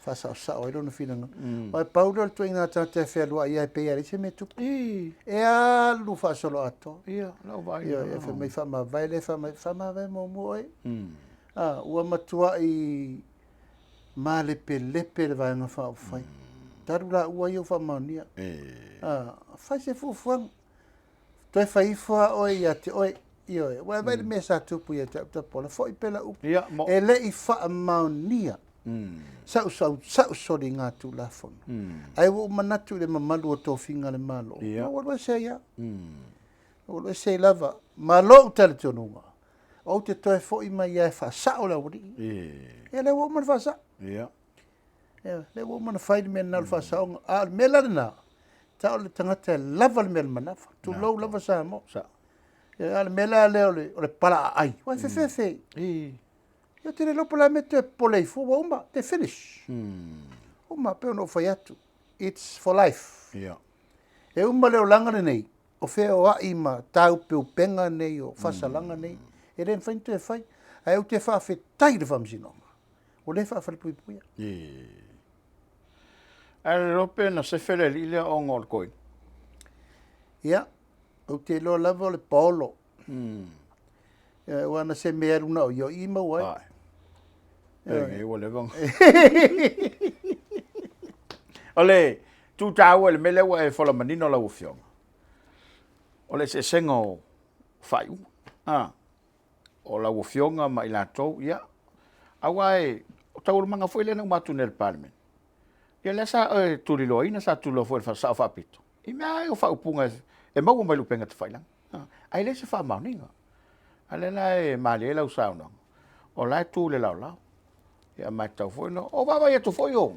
faasaosao ai lona finagalo. Aua e pau lea o le ituaiga tagata e fealuai ai pei lava e leai se mea e tupu. E alu faasoloatoa. Ia, lau vaai. Ioe, e fai mai faamavae lea, faamavae muamua oe. A, ua matuai malepelepe le Vaega Faaupufai. Talu laua ia ua faamaonia. A, fai se fuafuaga. Toe fai ifo lava oe ia te oe. Ioe, aua e vaai i le mea sa tupu ia te au Tapuala, foi pea lau upu. Ia, mo. E le i faamaonia sa'u sau, sa'u soligatulafono. Ae ua ou manatu i le mamalu o tofiga a le Malo, Ia. na ou alu ese ai lava. Na ou alu ese ai lava ma lou talitonuga, ou te toe foi mai lava e faasa'o le aualii. Ia lea ua uma ona faasa'o. Ia. Ia, lea ua uma ona fai le mea lena o le faasaoga. A o le mea la lena, ta o le tagata e lava le mea o le manawa. Tulou lava Samoa. Sa. Ia, a o le mea la lea o le, o le palaaai, ua e fefefe. Ia, ou te le iloa po o le a le mea e toe popole ai fua, ua uma, they finish. Uma, pei ona ou fai atu, it's for life. Ia. E uma le olaga lenei, o feoai ma tāupeupega nei o faasalaga nei, e le mafai ona toe fai. Ae ou te faafetai i le Faamasinoga, ua le faafalepuipuia. Ae le iloa pe na sefe le alii lea ona o le toeaina. Ia, ou te iloa lava o le paolo. Aua na se mea alu na o ia o i i maua ai. Ai. Ua leva ona. O le tu taua i le mea lea ua e fola manino lau Afioga, o le eseesega o faaiuga. A, o lau Afioga ma i latou, ia, aua e, o taualumaga foi lea na uma atu nei i le Palemene, ia lea sa e tuliloaina, sa tuliloa foi e le Sao Faapito, i mea lava ia o faaupuga e maua mai le upega tafailagi, ae leai se faamaoniga. A lea la e malie ai lau saunoaga, o la e tu i le laolao. Ia ma e tatau foi ona... O vaavaai atu foi o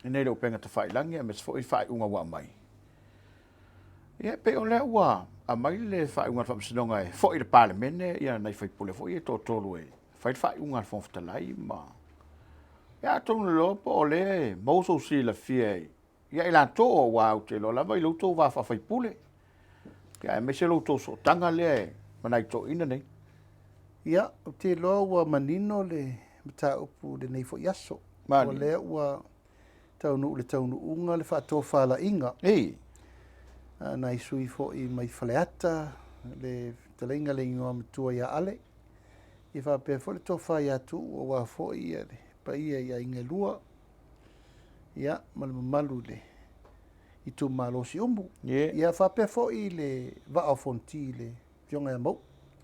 nei le upega tafailagi aemaise foi faaiuga ua aumai. Ia e pei o lea ua aumai le faaiuga a le Faamasinoga e foi i le Palemene ia nai faipule foi ia e toatolu e fai le faaiuga a le Fofoga Fetalai ma... Ia atonu loa po o lea e maua sou silafia i ia i latou aua ou te iloa lava i lo outou va faafaipule, ia aemaise lo outou sootaga lea e ma nai toeaiina nei. Ia, ou te iloa ua manino le mataupu i lenei foi aso. Ua lea ua taunuu i le taunuuga le faatofalaiga. Ei. A nai sui foi mai Faleata, le fetalaiga le igoa matua ia Ale, ia faapea foi le tofa ia Tuuu aua foi le paia i aiga e lua. ia, ma le mamalu i le itumalo o Siumu. Yeah. Ia faapea foi le Vaa o Fonoti i le Afioga ia Mauu.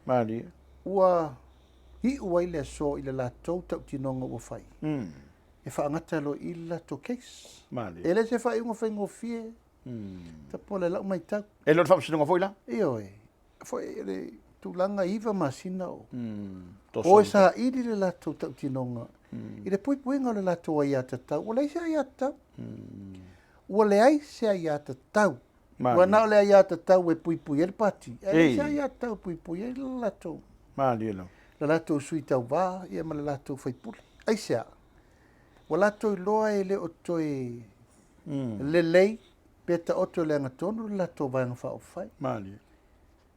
Malie. Ua iu ai le aso i le latou tautinoga ua fai. E faagata loa i le latou case. Malie. E le se faaiuga faigofie. Tapuala i lau matau. E le o le faamasinoga foi la? Ioe. Foi le tulaga e 9 masina o o e saili le latou tautinoga i le puipuiga o le latou aiatatau. Ua leai se aiatatau. Ua leai se aiatatau. Ua na o le aiatatau e puipui ai le pati. Ae leai se aiatatau e puipui ai le latou le latou sui tauva ia ma le latou faipule. Aisea? Ua latou iloa e le o toe lelei pe taoto i le agatonu le latou Vaega Faaupufai. Malie.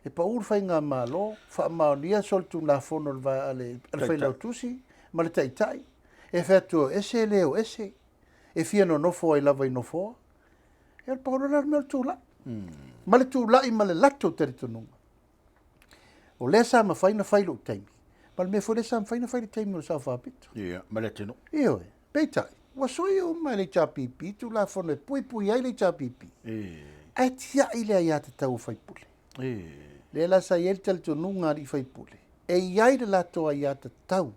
E pau le Faigamalo, faamaonia solitulafono a le Failautusi ma le Taitai, e fai atu e o ese e le o ese, e fia nonofo ai lava i nofoa. Ia o le pau loa lea o le mea o le tulai. Ma le tulai ma le latou talitonuga. O lea sa mafai ona fai i lou taimi, ma le mea foi lea sa mafai ona fai i le taimi o le Sao Faapito. Ia, ma le atunuu. Ioe. Peitai, ua sui uma e le HRPP Tulafono e puipui ai le HRPP, ae tiai le aiatatau a faipule. Lea la sa i ai le talitonuga a alii faipule, e i ai le latou aiatatau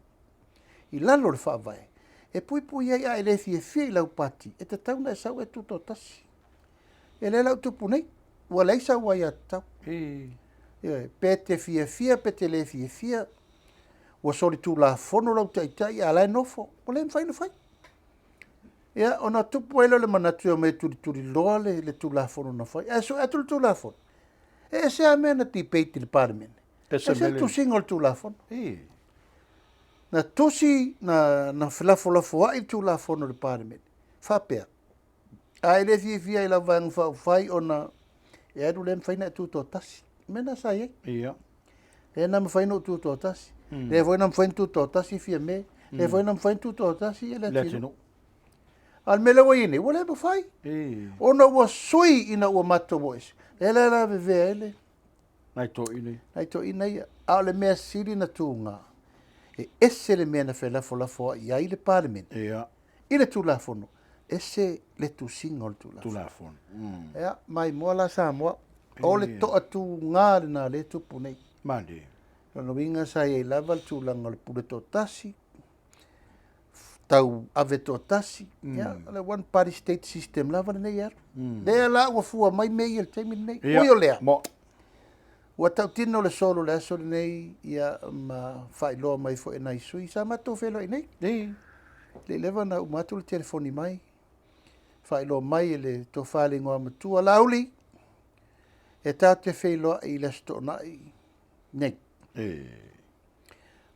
i lalo o le Faavae e puipui ai, a e le fiafia i lau pati, e tatau ona e sau e tutoatasi. Ia lea la ua tupu nei, ua leai sau aiatatau. Ioe, pe te fiafia pe te le fiafia, ua solitulafono lau taitai a o la e nofo, ua le mafai ona fai. Ia, ona tupu ai lea o le manatu e omai e tulituliloa le, le Tulafono na fai. Ae sue atu le Tulafono, e ese lava mea na debate i le Palemene, ese le tusiga o le Tulafono. Na tusi, na, na felafolafoai le Tulafono i le Palemene, faapea, A e le fiafia i lau Vaega Faaupufai ona e alu lea mafai ona e tutoatasi. O le mea lena sa i ai. Ia. Lea na mafai ona ou tutoatasi. Lea foi na mafai ona tutoatasi Fiame. Lea foi na mafai ona tutoatasi le atunuu. A o le mea lea ua i ai nei, ua le mafai. Ona ua sui ina ua matou o ese. Lea la e lavevea ai le Nai toeaiina ia. Nai toeaiina ia. A o le mea sili na tuga, e ese le mea na felafolafoai ai le Palemene. Ia. I le Tulafono, ese le tusiga o le Tulafono. Tulafono. Ia, maimoa la Samoa. O le toatuga lena lea e tupu nei. Malie. Lona uiga sa i ai lava le tulaga o le pule toatasi, tau ave toatasi, ia, o le one party state system lava lenei e alu. Lea la ua fua mai mea ia i le taimi lenei. Ia, Ui o lea, mo. ua tautino le solo i le aso lenei, ia, ma faailoa mai foi e nai sui sa matou feiloai nei. Ei. Le i leva ona uma atu le telefoni mai, faailoa mai e le tofa i le Igoamatua, Laauli, e tatou te feiloai i le Aso Toonai nei. Ei.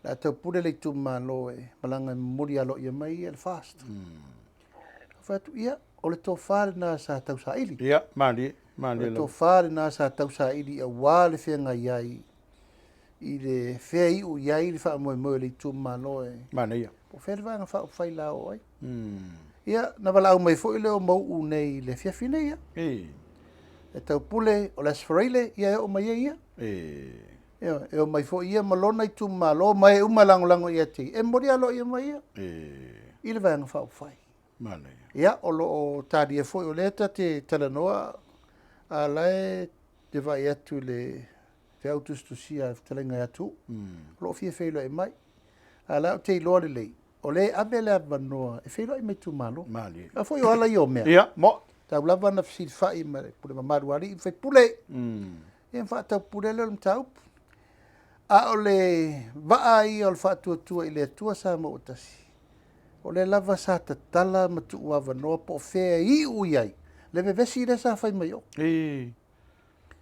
O le a taupule le itumalo e malaga e momoli aloaia mai ia le FAST. Ou fai atu, ia, o le tofa lena sa tausaili. Ia, malie, malie O le lava. tofa lena sa tausaili aua le feagai ai i le fea e iu i ai le faamoemoe o le itumalo e Manaia. Po o fea le Vaega Faaupufai la o ai. Ia, na valaau mai foi lea o Mauu nei i le afiafi nei, ia. E taupule, o le Aso Faraile, ia e oo mai ai ia. Ioe, e omai foi ia ma lona itumalo ma e uma e lagolago ia te ia, e momoli aloaia mai ia i le Vaega Faaupufai. Ia, o lo o talia foi, o lea ta te talanoa, a o la e te vaai atu i le feau tusitusia a le fetalaiga ia Tuuu, o lo o fia feiloai mai. A o la ou te iloa lelei, o lea e ave le avanoa e feiloai ma itumalo. A foi o ala ia o mea. Ia, mo. Tau lava na fesilafai ma le pule mamalu a alii ma faipule. Ia ma faataupule lea o le mataupu. A o le vaa ia o le faatuatua i le Atua Samoa ua tasi, o lea lava sa tatala ma tuu avanoa po o fea e iu i ai le vevesi lea sa fai mai o.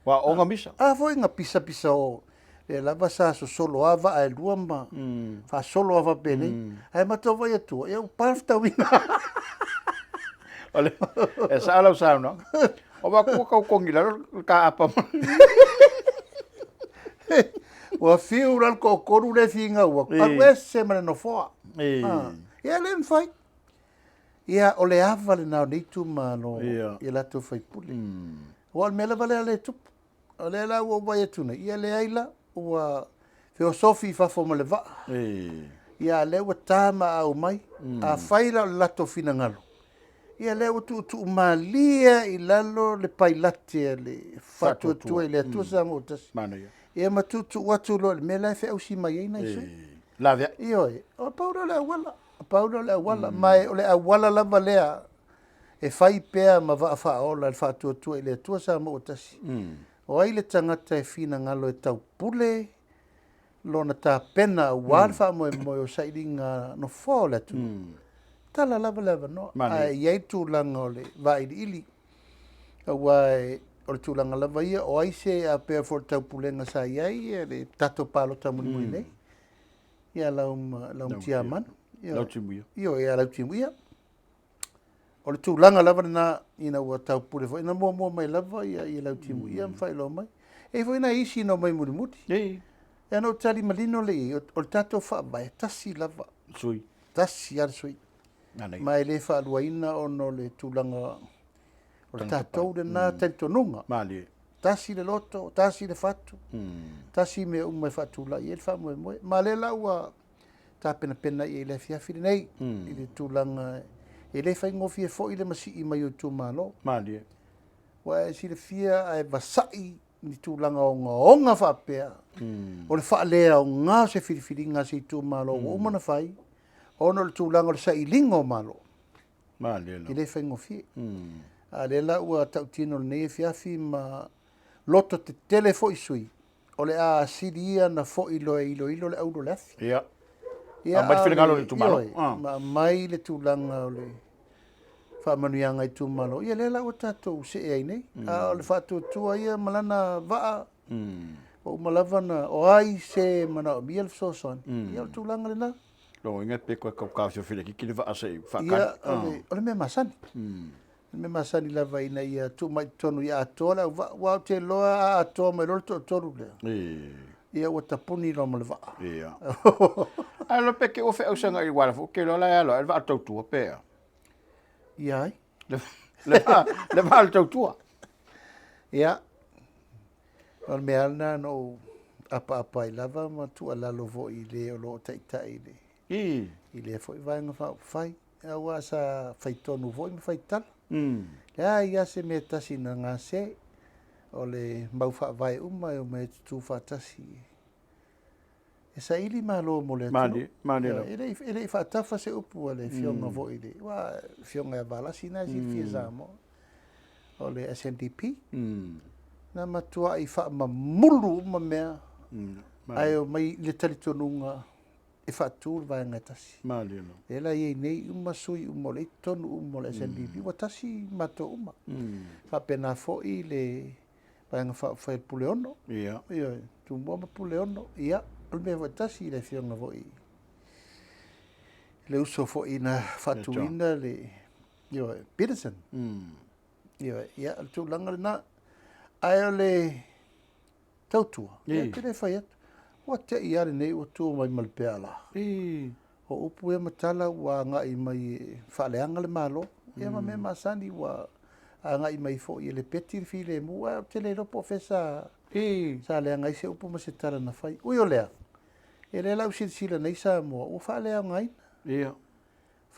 Ua oga misa. A foi na pisa pisa o lea lava sa sosolo a vaa e lua ma faasolo a faapenei. Ae matou vaai atu, ia ua pa le fetauiga. O le, e sao lau saunoaga. O va ua tau togi i lalo le taapa ma. Ua fiu la le toatolu lea e finau atu, alu ese ma le nofoa. Ia e le mafai. Ia, o le ava lena o nei itumalo i a latou sui usufono. Aua o le mea lava lea e tupu. O lea la ua ou vaai atu nei, ia leai la, ua feosofi i fafo ma le vaa. Ia a o lea ua ta ma aau mai. Afai la o le latou finagalo, ia lea ua tuutuu malie i lalo le pailate a le Faatuatua i le Atua Samoa ua Tasi. Ia ma tuutuu atu loa i le mea la e feausi mai ai nai sui. Laveai. Ioe, o pau lea o le auala. Pau lea o le auala, ma o le auala lava lea e fai pea ma vaa faaola i le faatuatua i le Atua Samoa ua Tasi. O ai le tagata e finagalo e taupule lona tapena aua le faamoemoe o sailiga nofoa o le atunuu, tala lava le avanoa. Ae i ai le tulaga o le vailiili, aua o le tulaga lava ia, o ai se, a pea foi o le taupulega sa i ai le tatou palota mulimuli nei, ia Laumatiamanu, ioe, ia Lautimuia. O le tulaga lava lena ina ua taupule foi, na muamua mai lava ia Lautimuia ma faailoa mai. E i ai foi nai isi na omai mulimuli. Ia na ou tali manino lea i ai, o le tatou faavae, e tasi lava. Sui. Tasi lava le sui. Ma e le faaluaina ona o le tulaga o le tatou lena talitonuga. Tasi le loto, tasi le fatu, tasi mea uma e faatulai ai le faamoemoe. Ma o lea la ua tapenapena i ai i le afiafi lenei, i le tulaga e le faigofie foi le masii mai o itumalo. Malie. Ua e silafia a e vasai ni tulaga ogaoga faapea, o le faaleaoga o se filifiliga a se itumalo ua uma ona fai, ona o le tulaga o le sailiga o Malo. Malie lava. E le faigofie. A o lea la ua tautino i lenei afiafi ma loto tetele foi sui, o le a sili ia ona foi loa e iloilo le auro o le afi. Ia. Ia, Aumai le finagalo o le itumalo. Ioe, ma aumai le tulaga o le faamanuiaga itumalo. Ia lea la ua tatou see ai nei. A o le faatuatua ia ma lana vaa, ua uma lava ona, o ai se manaomia le fesoasoani, ia o le tulaga lena. Lona uiga pe toe tau taofiofi laitiiti le vaa se i faatali. Ia, o le mea masani. O le mea masani lava ina ia tuu mai i totonu ia atoa le auvaa, aua ou te iloa a atoa mai loa le toatolu lea, ia ua tapuni loa ma le vaa. Ia. Ae iloa pe te i ua feausi agai i uala foi, ou te iloa la e alo ae le vaa o le tautua pe a? Ia ai? Le vaa o le tautua. Ia, o le mea lava lena na ou apaapa ai lava ma tuualalo foi i le o lo o taitai i le, i lea foi Vaega Faaupufai. Aua sa fai tonu foi ma fai tala. Leai lava se mea e tasi na gase, o le mau faavae uma e omai e tutu faatasi e saili malo mo le atunuu. E le i faatafa se upu a le afioga foi i le, aua le afioga ia Valasi lena e silafia e Samoa, o le SNDP, na matuai faamamulu uma mea ae omai i le talitonuga e faatu le vaega e tasi. Malie lava. Lea la e i ai nei uma sui uma o lea e i totonu uma o le SNBP, ua tasi matou uma. Faapena foi le Vaega Faaupufai o le Puleono. Ia. Ioe, Tumua ma Puleono. Ia, o le mea foi e tasi i le afioga foi i le uso foi na faatuina le, ioe, Peterson. Ioe, ia, o le tulaga lena. Ae o le tautua, ia, ou te le fai atu. Ua te i lava lenei ua tu mai ma le peala. O upu ia ma tala ua agai mai e faaleaga le Malo, ia ma mea masani ua agai mai foi e lepeti le filemu, ae ou te le iloa po o fea sa sa leaga ai se upu ma se tala na fai. Ui o lea, ia lea la ua silasila nei Samoa ua faaleaogaina. Ia.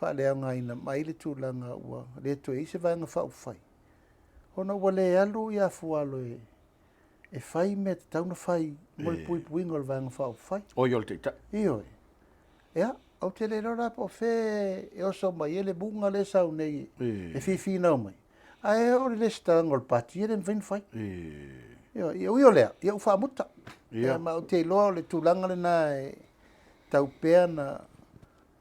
Faaleaogaina mai le tulaga ua le toe i ai se Vaega Faaupufai, ona ua le alu ia Fualo e e fai mea e tatau ona fai mo le puipuiga o le Vaega Faaupufai. O ia o le Taitai. Ioe. Ia, ou te le iloa la po o fea e oso mai ai le muga lea e sau nei e fifinau mai, ae oo i le resitalaga o le pati e le mafai ona fai. Ioe, ia ui o lea, ia ua faamuta. Ia, ma ou te iloa o le tulaga lena e tatau pea ona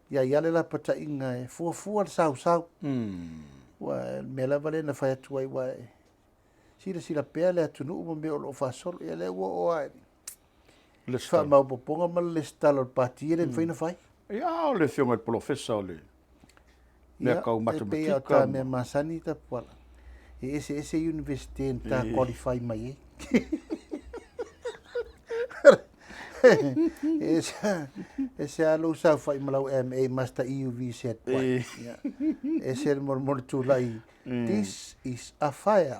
i ai lava le lapataiga e fuafua le sausau. Aua o le mea lava lea na fai atu ai, aua e silasila pea le atunuu ma mea o lo o faasolo. Ia lea ua oo lava i le faamaopoopoga ma le lesitala o le pati e le mafai ona fai. Ia, o le afioga i le polofesa o le mea tau matematika. E pei lava o ta mea masani Tapuala, e eseese Iunivesite na ta qualify mai ai. E ese lava lou saofai ma lau MA Master EUVZ. E ese le molemole tulai This is a fire.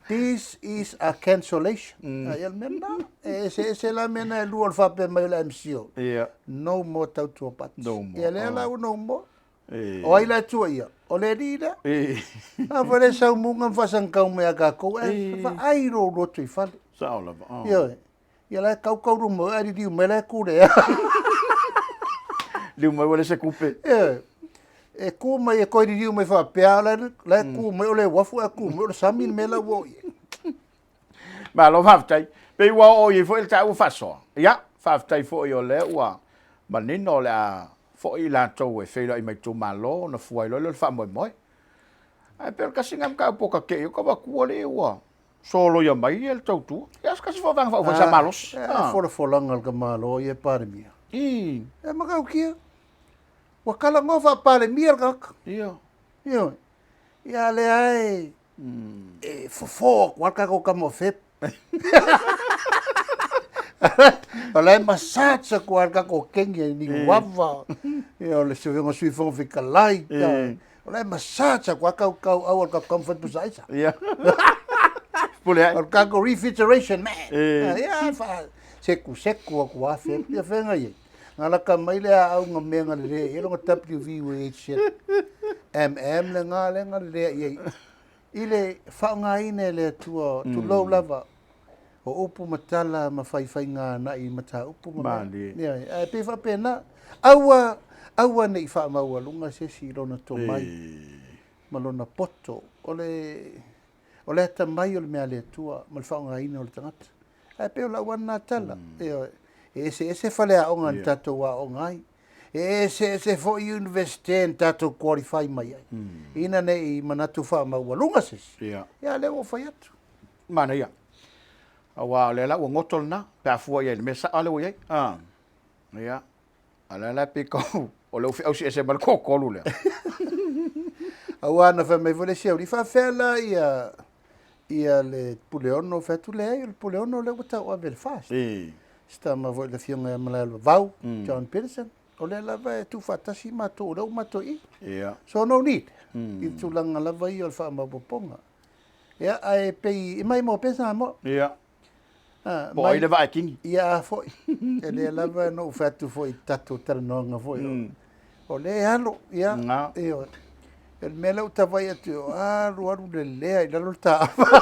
This is a cancellation. Mm. Ia le mea lena. E eseese la mea na e lua o le faapea mai o le MCO. Yeah. No more tautua party. No more. Ia lea la ua no more. E. O ai la e tua ia? O le alii lea. E. A foi le saumuga ma faasagakau mai a kākou, e E. vaai lou loto i fale. Sao lava. Oh. Ioe. Ia la e kaukau luma oe, ae liliu mai la e kule. Liu mai ua leai se kupe. Ioe. E ku mai e koe liliu mai faapea, la la e ku mai o le uafu ae ku mai o le sami le mea la ua oo i ai. Malo faafetai. Pei ua oo i ai foi le taua faasoa. Ia, faafetai foi o lea ua manino o le a foi i latou e feiloai mai itumalo ona fua ai loa lea o le faamoemoe. Ae pei o le tasi lena mataupu o tate'i o tau alii ua soloia mai ia le tautua. Ia se tasi foi o vaega faaupufai sa malosi. Ah, folafolaga a le tamaloa ia e Palemia. I. E matautia. Ua talanoa faa-Palemia le tagata. Ia. Ioe. Ia a lea e e fofo atu lava le tatou tama o Feb. O la e massage atu lava le tatou kenge i Niuava, ia o le Afioga Sui Fofoga Fetalai. O la e massage atu lava tautauau a le tatou tama fai pusa aisa. Ia. Pule ai. O le tatou refrigeration man. Ia, sekuseku atu lava Feb. Ia fea i ai. Na laka mai le aau nga mea nga lelea i ai longa WVUHZ MM le nga lea nga lelea i ai. I le faaaogaina e le Atua, tulou lava, o upu ma tala ma faifaiga agai i mataupu ma mea. Malie. Ioe, ae pei e faapena, aua, aua ne i faamaualuga se isi i lona tomai ma lona poto. O le, o le atamai o le mea a le Atua ma le faaaogaina o le tagata. Ae pei o lau lava lena tala, ioe, e eseese faleaoga na tatou aooga ai, e eseese foi Iunivesite na tatou qualify mai ai, ina ne i manatu faamaualuga se isi, ia a lea ua ou fai atu. Manaia. Aua o lea la ua goto lena, pe a fua i ai i le mea sao lea ua i ai. Ia, a o lea la e pei tau, o lea ua feausi ese mai le toatolu lea. Aua na fai mai foi le isi aualii, faapefea la ia ia le Puleono, fai atu, leai, o le Puleono lea ua tauave e le FAST. Si tama foi le afioga ia Malaealavavau, John Peterson, o lea lava e tuufaatasi matou, o lea ua matou i i. So no need, i le tulaga lava ia o le faamaopoopoga. Ia, ae pei e maimoa pea Samoa. Ia. Ah, Po o ai le vaa e kini. Ia, a foi. E lea lava na ou fai atu foi i tatou talanoaga foi. O lea e alo, ia. Na. Ioe. O le mea lea ua ta vaai atu, o alu alu lelea i lalo le taava.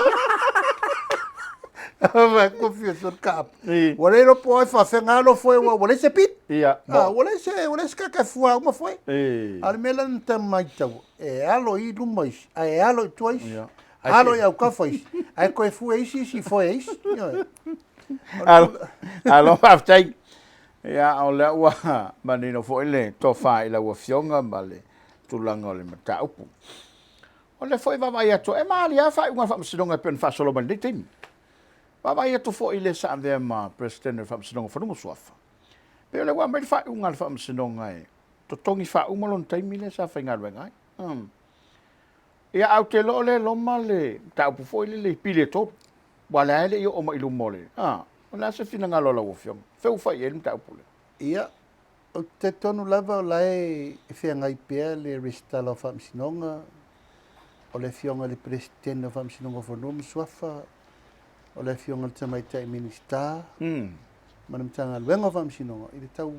Vai kofi o sor kaapa. Ua le iloa po o ai faafega alo foe ua ua leai se pit. Ia. Ah, ua leai se ua leai se kaka e fua uma foe. E. A o le mea lea na ta matau, e alo i luma isi, ae alo i tua isi. Ia. Alo i autafa isi, ae toe fue isi isi foe isi. Ioe. Alo, alo faafetai. Ia, o lea ua manino foi le tofa i lau Afioga ma le tulaga o le mataupu. O lea foi e vaavaai atu, e malie lava faaiuga a le Faamasinoga e pei ona faasolo mai lenei taimi. Vaavaai atu foi i le sa avea ma Peresetene o le Faamasinoga o Fanua ma Suafa. Pei o lea ua aumai le faaiuga a le Faamasinoga e totogi faauma lona taimi lea sa faigaluega ai. Ia, ae ou te iloa o lea e loma le mataupu foi lele i pili e tolu, aua o lea e le i oo mai i luma o le, a, o le a se finagalo o lau Afioga? Fea ua fai i ai le mataupu lea? Ia, Ou te talitonu lava o la e feagai pea le Resitala o Faamasinoga, o le Afioga i le Peresetene o Faamasinoga o Fanua ma Suafa, o le Afioga i le Tamaitai Minisita ma le Matagaluega o Faamasinoga i le tau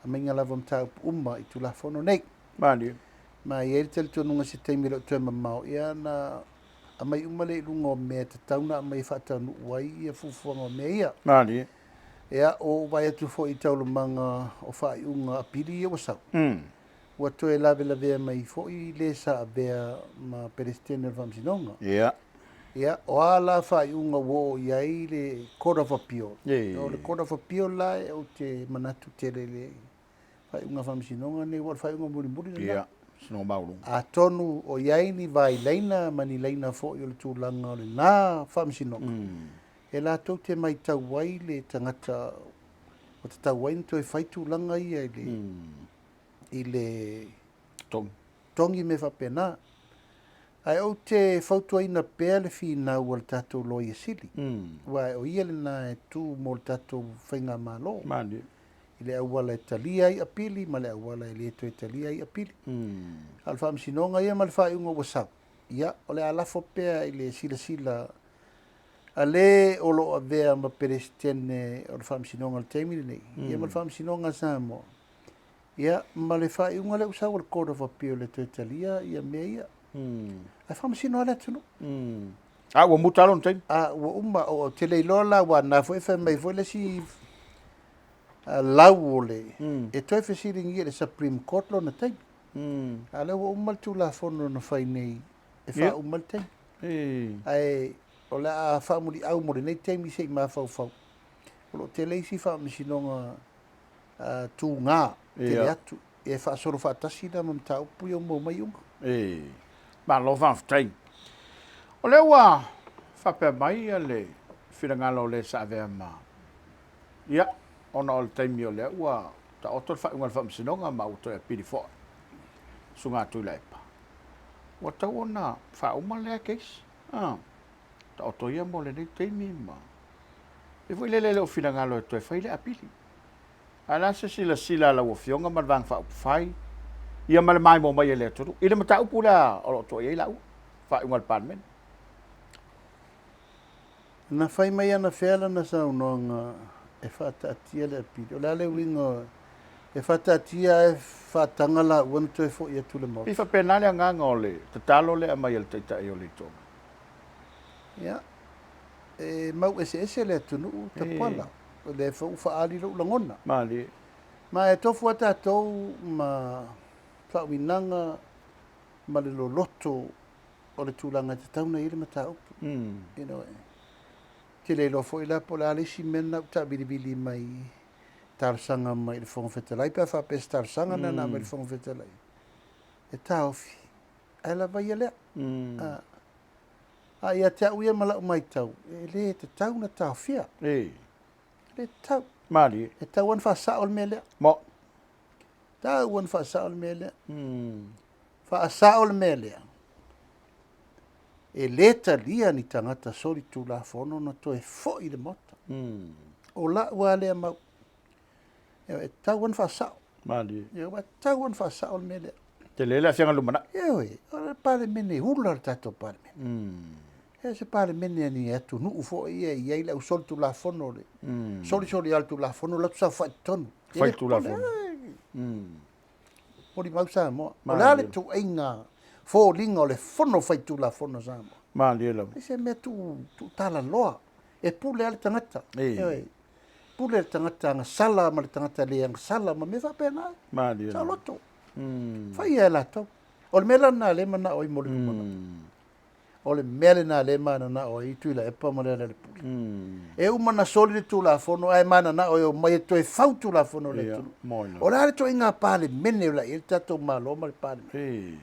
aumaiga lava o mataupu uma i Tulafono nei. Malie. Ma e i ai le talitonuga i se taimi e le o toe mamao, ia ona aumai uma lea i luga o mea e tatau ona aumai e faataunuu ai ia fuafuaga o mea ia. Malie. Ia, ua ou vaai atu foi i taualumaga o faaiuga apili ia ua sau, ua toe lavelavea mai foi le sa avea ma Peresetene o le Faamasinoga. Ia. Ia, o a la faaiuga ua oo i ai le Court of Appeal? O le Court of Appeal la ou te manatu tele i le faaiuga Faamasinoga lenei, aua o le faaiuga mulimuli lena. Ia, Sinoga Maualuga. Atonu o i ai ni vailaina ma ni laina foi o le tulaga o lena Faamasinoga, e latou te matau ai le tagata ua tatau ai ona toe fai tulaga ia i le, i le Togi. togi mea faapena. Ae ou te fautuaina pea le finau a le tatou Loia Sili, aua o ia lena e tu mo le tatou Faigamalo. Malie. I le auala e talia ai apili ma le auala e le toe talia ai apili. A o le Faamasinoga ia ma le faaiuga ua sau, ia, o le a lafo pea i le silasila a le o lo o avea ma Peresetene o le Faamasinoga i le taimi lenei, ia ma le Faamasinoga a Samoa, ia, ma le faaiuga lea ua sau a le Court of Appeal e toe talia ia mea ia. Ae faamasino lava le atunuu. A ua muta lava lona taimi. A ua uma, ou te le iloa la, aua na foi e fai mai foi le isi lau o le, e toe fesiligia e le Supreme Court lona taimi. A o lea ua uma le Tulafono na fai nei e faauma le taimi. Ae o le a faamuliau mo lenei taimi se i mafaufau. O lo o tele isi faamasinoga tuga tele atu e faasolo faatasi la ma mataupu ia ua maua mai iuga. Malo faafetai. O lea ua faapea mai le finagalo o le sa avea ma, ia, ona o le taimi o lea ua taoto le faaiuga a le Faamasinoga ma ua toe apili foi Susuga Tuilaepa, ua tatau ona faauma lea case, a, taoto ia mo lenei taimi ma pei foi lele e le o finagalo e toe fai le apili. Ae o le a se silasila a lau Afioga ma le Vaega Faaupufai, ia ma le maimoa mai e le atunuu i le mataupu lea o lo o toa i ai laua, faaiuga a le Palemene? Na fai mai anafea lana saunoaga e faataatia le apili. O le a le uiga e faataatia ae faataga laua ona toe foi atu i le Maota? Pei faapena le agaga o le tatalo lea e aumai e le Taitai o le Itu Agai. Ia, e mau eseese le atunuu Tapuala. O lea foi ua faaali lou lagona. Malie. Ma e tofu lava tatou ma faauigaga ma le loloto o le tulaga e tatau ona i ai le mataupu. You know, e te le iloa foi la po o le a le isi mea lena ua taavilivili mai talosaga mai i le Fofoga Fetalai pe a faapea se talosaga lena na aumai i le Fofoga Fetalai e taofi, ae lava ia lea. A ia te au ia ma lau matau, e le tatau ona taofia. E le tatau. Malie. E tatau ona faasao le mea lea. Mo. Tatau ona faasao le mea lea. Faasao le mea lea. E le talia ni tagata solitulafono na toe foi i le Maota. O lau lava lea mau. E tatau ona faasao. Malie. E tatau ona faasao le mea lea. Tele le aafiaga lumanai. Ioe, o le Palemene, e ula le tatou Palemene. E se Palemene a ni atunuu foi ia e i ai le au solitulafono, le solisoli lava o le tulafono, o latou saofai i totonu. Fai tulafono. Molimau Samoa. O le a le ituaiga foliga o le Fono Faitulafono a Samoa? Malie lava. E se mea tuutalaloa. E pule lava le tagata. Ioe. Pule le tagata agasala ma le tagata le agasala ma mea faapena. Malie. Saoloto. Fai ia e latou. O le mea la lena lea e manao ai mo le lumanai. O le mea lena lea e mananao ai Tuilaepa ma Lealailepule. E uma ona soli le Tulafono ae mananao e omai e toe fau Tulafono o le atunuu. O le a le ituaiga Palemene o le a i ai le tatou Malo ma le Palemene?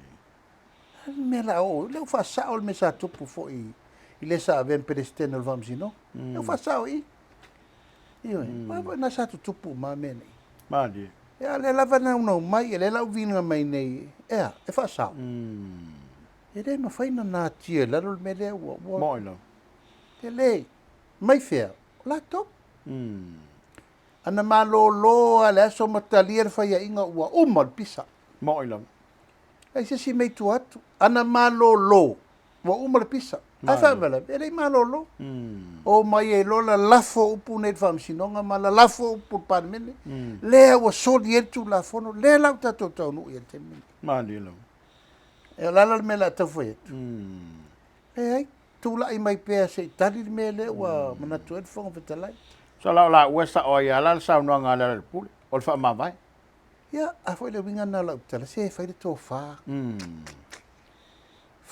O le mea la oo, o lea ua faasao le mea sa tupu foi i le sa avea ma Peresetene o le Faamasinoga. O lea ua faasao i i. Ioe, aua foi na sa tutupu uma lava mea nei. Malie. Ia, o lea lava e naunau mai, o lea la ua viga mai nei, ea, e faasao. E le mafai ona natia i lalo le mea lea ua, ua. Moi lava. Tele. Mai fea? O latou. Ana malōlō lava i le aso ma talia le faiaʻiga ua uma le pisa. Moʻi lava. Leai se isi mea i tua atu. Ana malōlō, ua uma le pisa. Ae faalavelave, e le i malōlō. O mai ai loa lalafo upu nei i le Faamasinoga ma lalafo upu i le Palemene, lea ua soli ai le Tulafono, lea la ua tatou taunuu i ai i le taimi lenei. Malie lava. E o le a la le mea o le a tau fai atu? Leai, tulai mai pea se i tali le mea lea ua manatu ai le Fofoga Fetalai. Sala o laua e sao ai lava la le saunoaga a Lealailepule, o le faamavae. Ia, a foi le uiga lena o lau tala, se fai le tofa.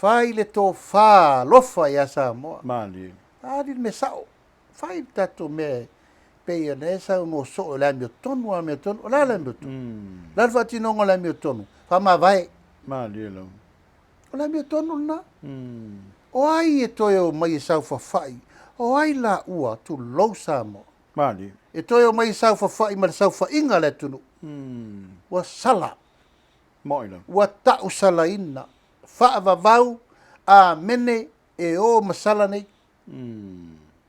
Fai le tofa alofa ia Samoa. Malie. Ali le mea sao. Fai le tatou mea e pei ona e saunoa soo i le amiotonu, amiotonu. O le a le amiotonu? O le a le faatinoga o le amiotonu? Faamavae. Malie lava. O le amiotonu lena. O ai e toe omai e saofafai? O ai laua, tulou Samoa? Malie. E toe omai e saofafai ma le saofaiga a le atunuu. Ua sala. Moʻi lava. Ua tausalaina. Faavavau, Amene, e o ma sala nei.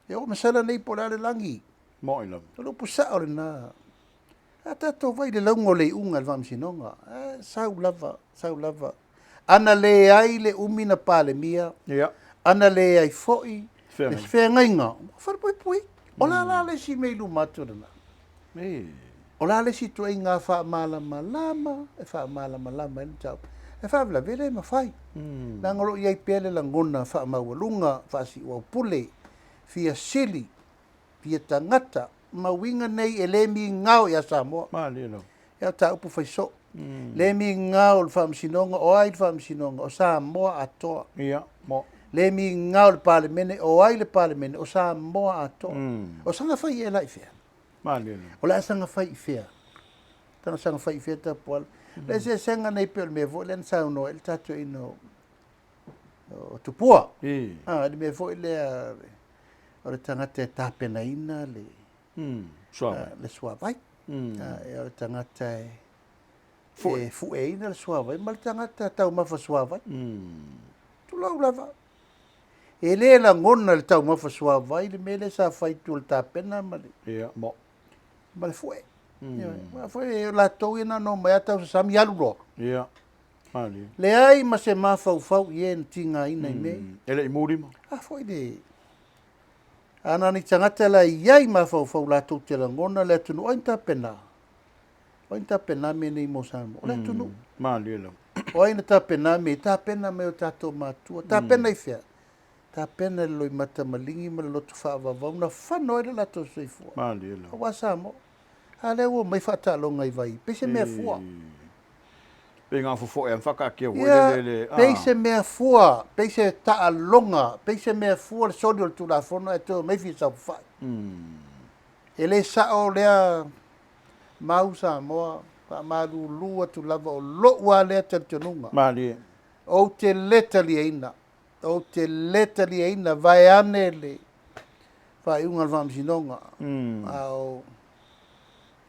E o ma sala nei po o le a le lagi. Moʻi lava. O le upu sao lena. A tatou vaai i le lauga o le iuga i le Faamasinoga, e sau lava, sau lava. Ana leai le umi na Palemia, ana leai foi le feagaiga, ua falepuipui. O le a la le isi mea i luma atu o lena? O le a le isi ituaiga faamalamalama e faamalamalama ai le mataupu? E faalavelave e le mafai, leaga o lo o i ai pea le lagona faamaualuga, faasiuaupule, fia sili, fia tagata, ma uiga nei e le migao ia Samoa. Malie lava. Ia o ta upu fai soo. Le migao le Faamasinoga, o ai le Faamasinoga? O Samoa atoa. Ia, mo. Le migao le Palemene, o ai le Palemene? O Samoa atoa. O saga fai ea la i fea? Malie lava. O le a saga fai i fea? Tana saga fai i fea Tapuala? Le eseesega nei pei o le mea foi lea na saunoa ai le tatou ina o Tupua. A, le mea foi lea o le tagata e tapenaina le, le suavai. E o le tagata e e fueina le suavai ma le tagata taumafa suavai. Tulou lava. E le lagona le taumafa suavai le mea lea sa fai tua le tapena ma le, yeah, mo. ma le fue. Mm. Foi o latou ia na no mai a tausasami alu loa. Yeah. Leai ma se mafaufau i e na tigaina i mea ia. E le i mulima. A foi le A na ni tagata la e i ai mafaufau latou te lagona le atunuu, ai na tapena? O ai na tapena mea nei mo Samoa? O le atunuu. Malie lava. O ai na tapena mea? Tapena mai o tatou matua. Tapena i fea? Tapena i le loimata maligi ma le loto faavauvau na fano ai le latou soifua. Malie lava. Aua Samoa. A lea ua omai faataaloga i vai, pei se mea fua. Pei na fofoe a whakaakia foi le le. Pei se mea fua, pei se taaloga, pei se mea fua le soli o le Tulafono ae toe omai fia saofafai. E le sao lea mau Samoa, faamalulu atu lava o lou lava lea talitonuga. Malie. Ou te le taliaina, ou te le taliaina vaeane le faaiuga a le Faamasinoga. A o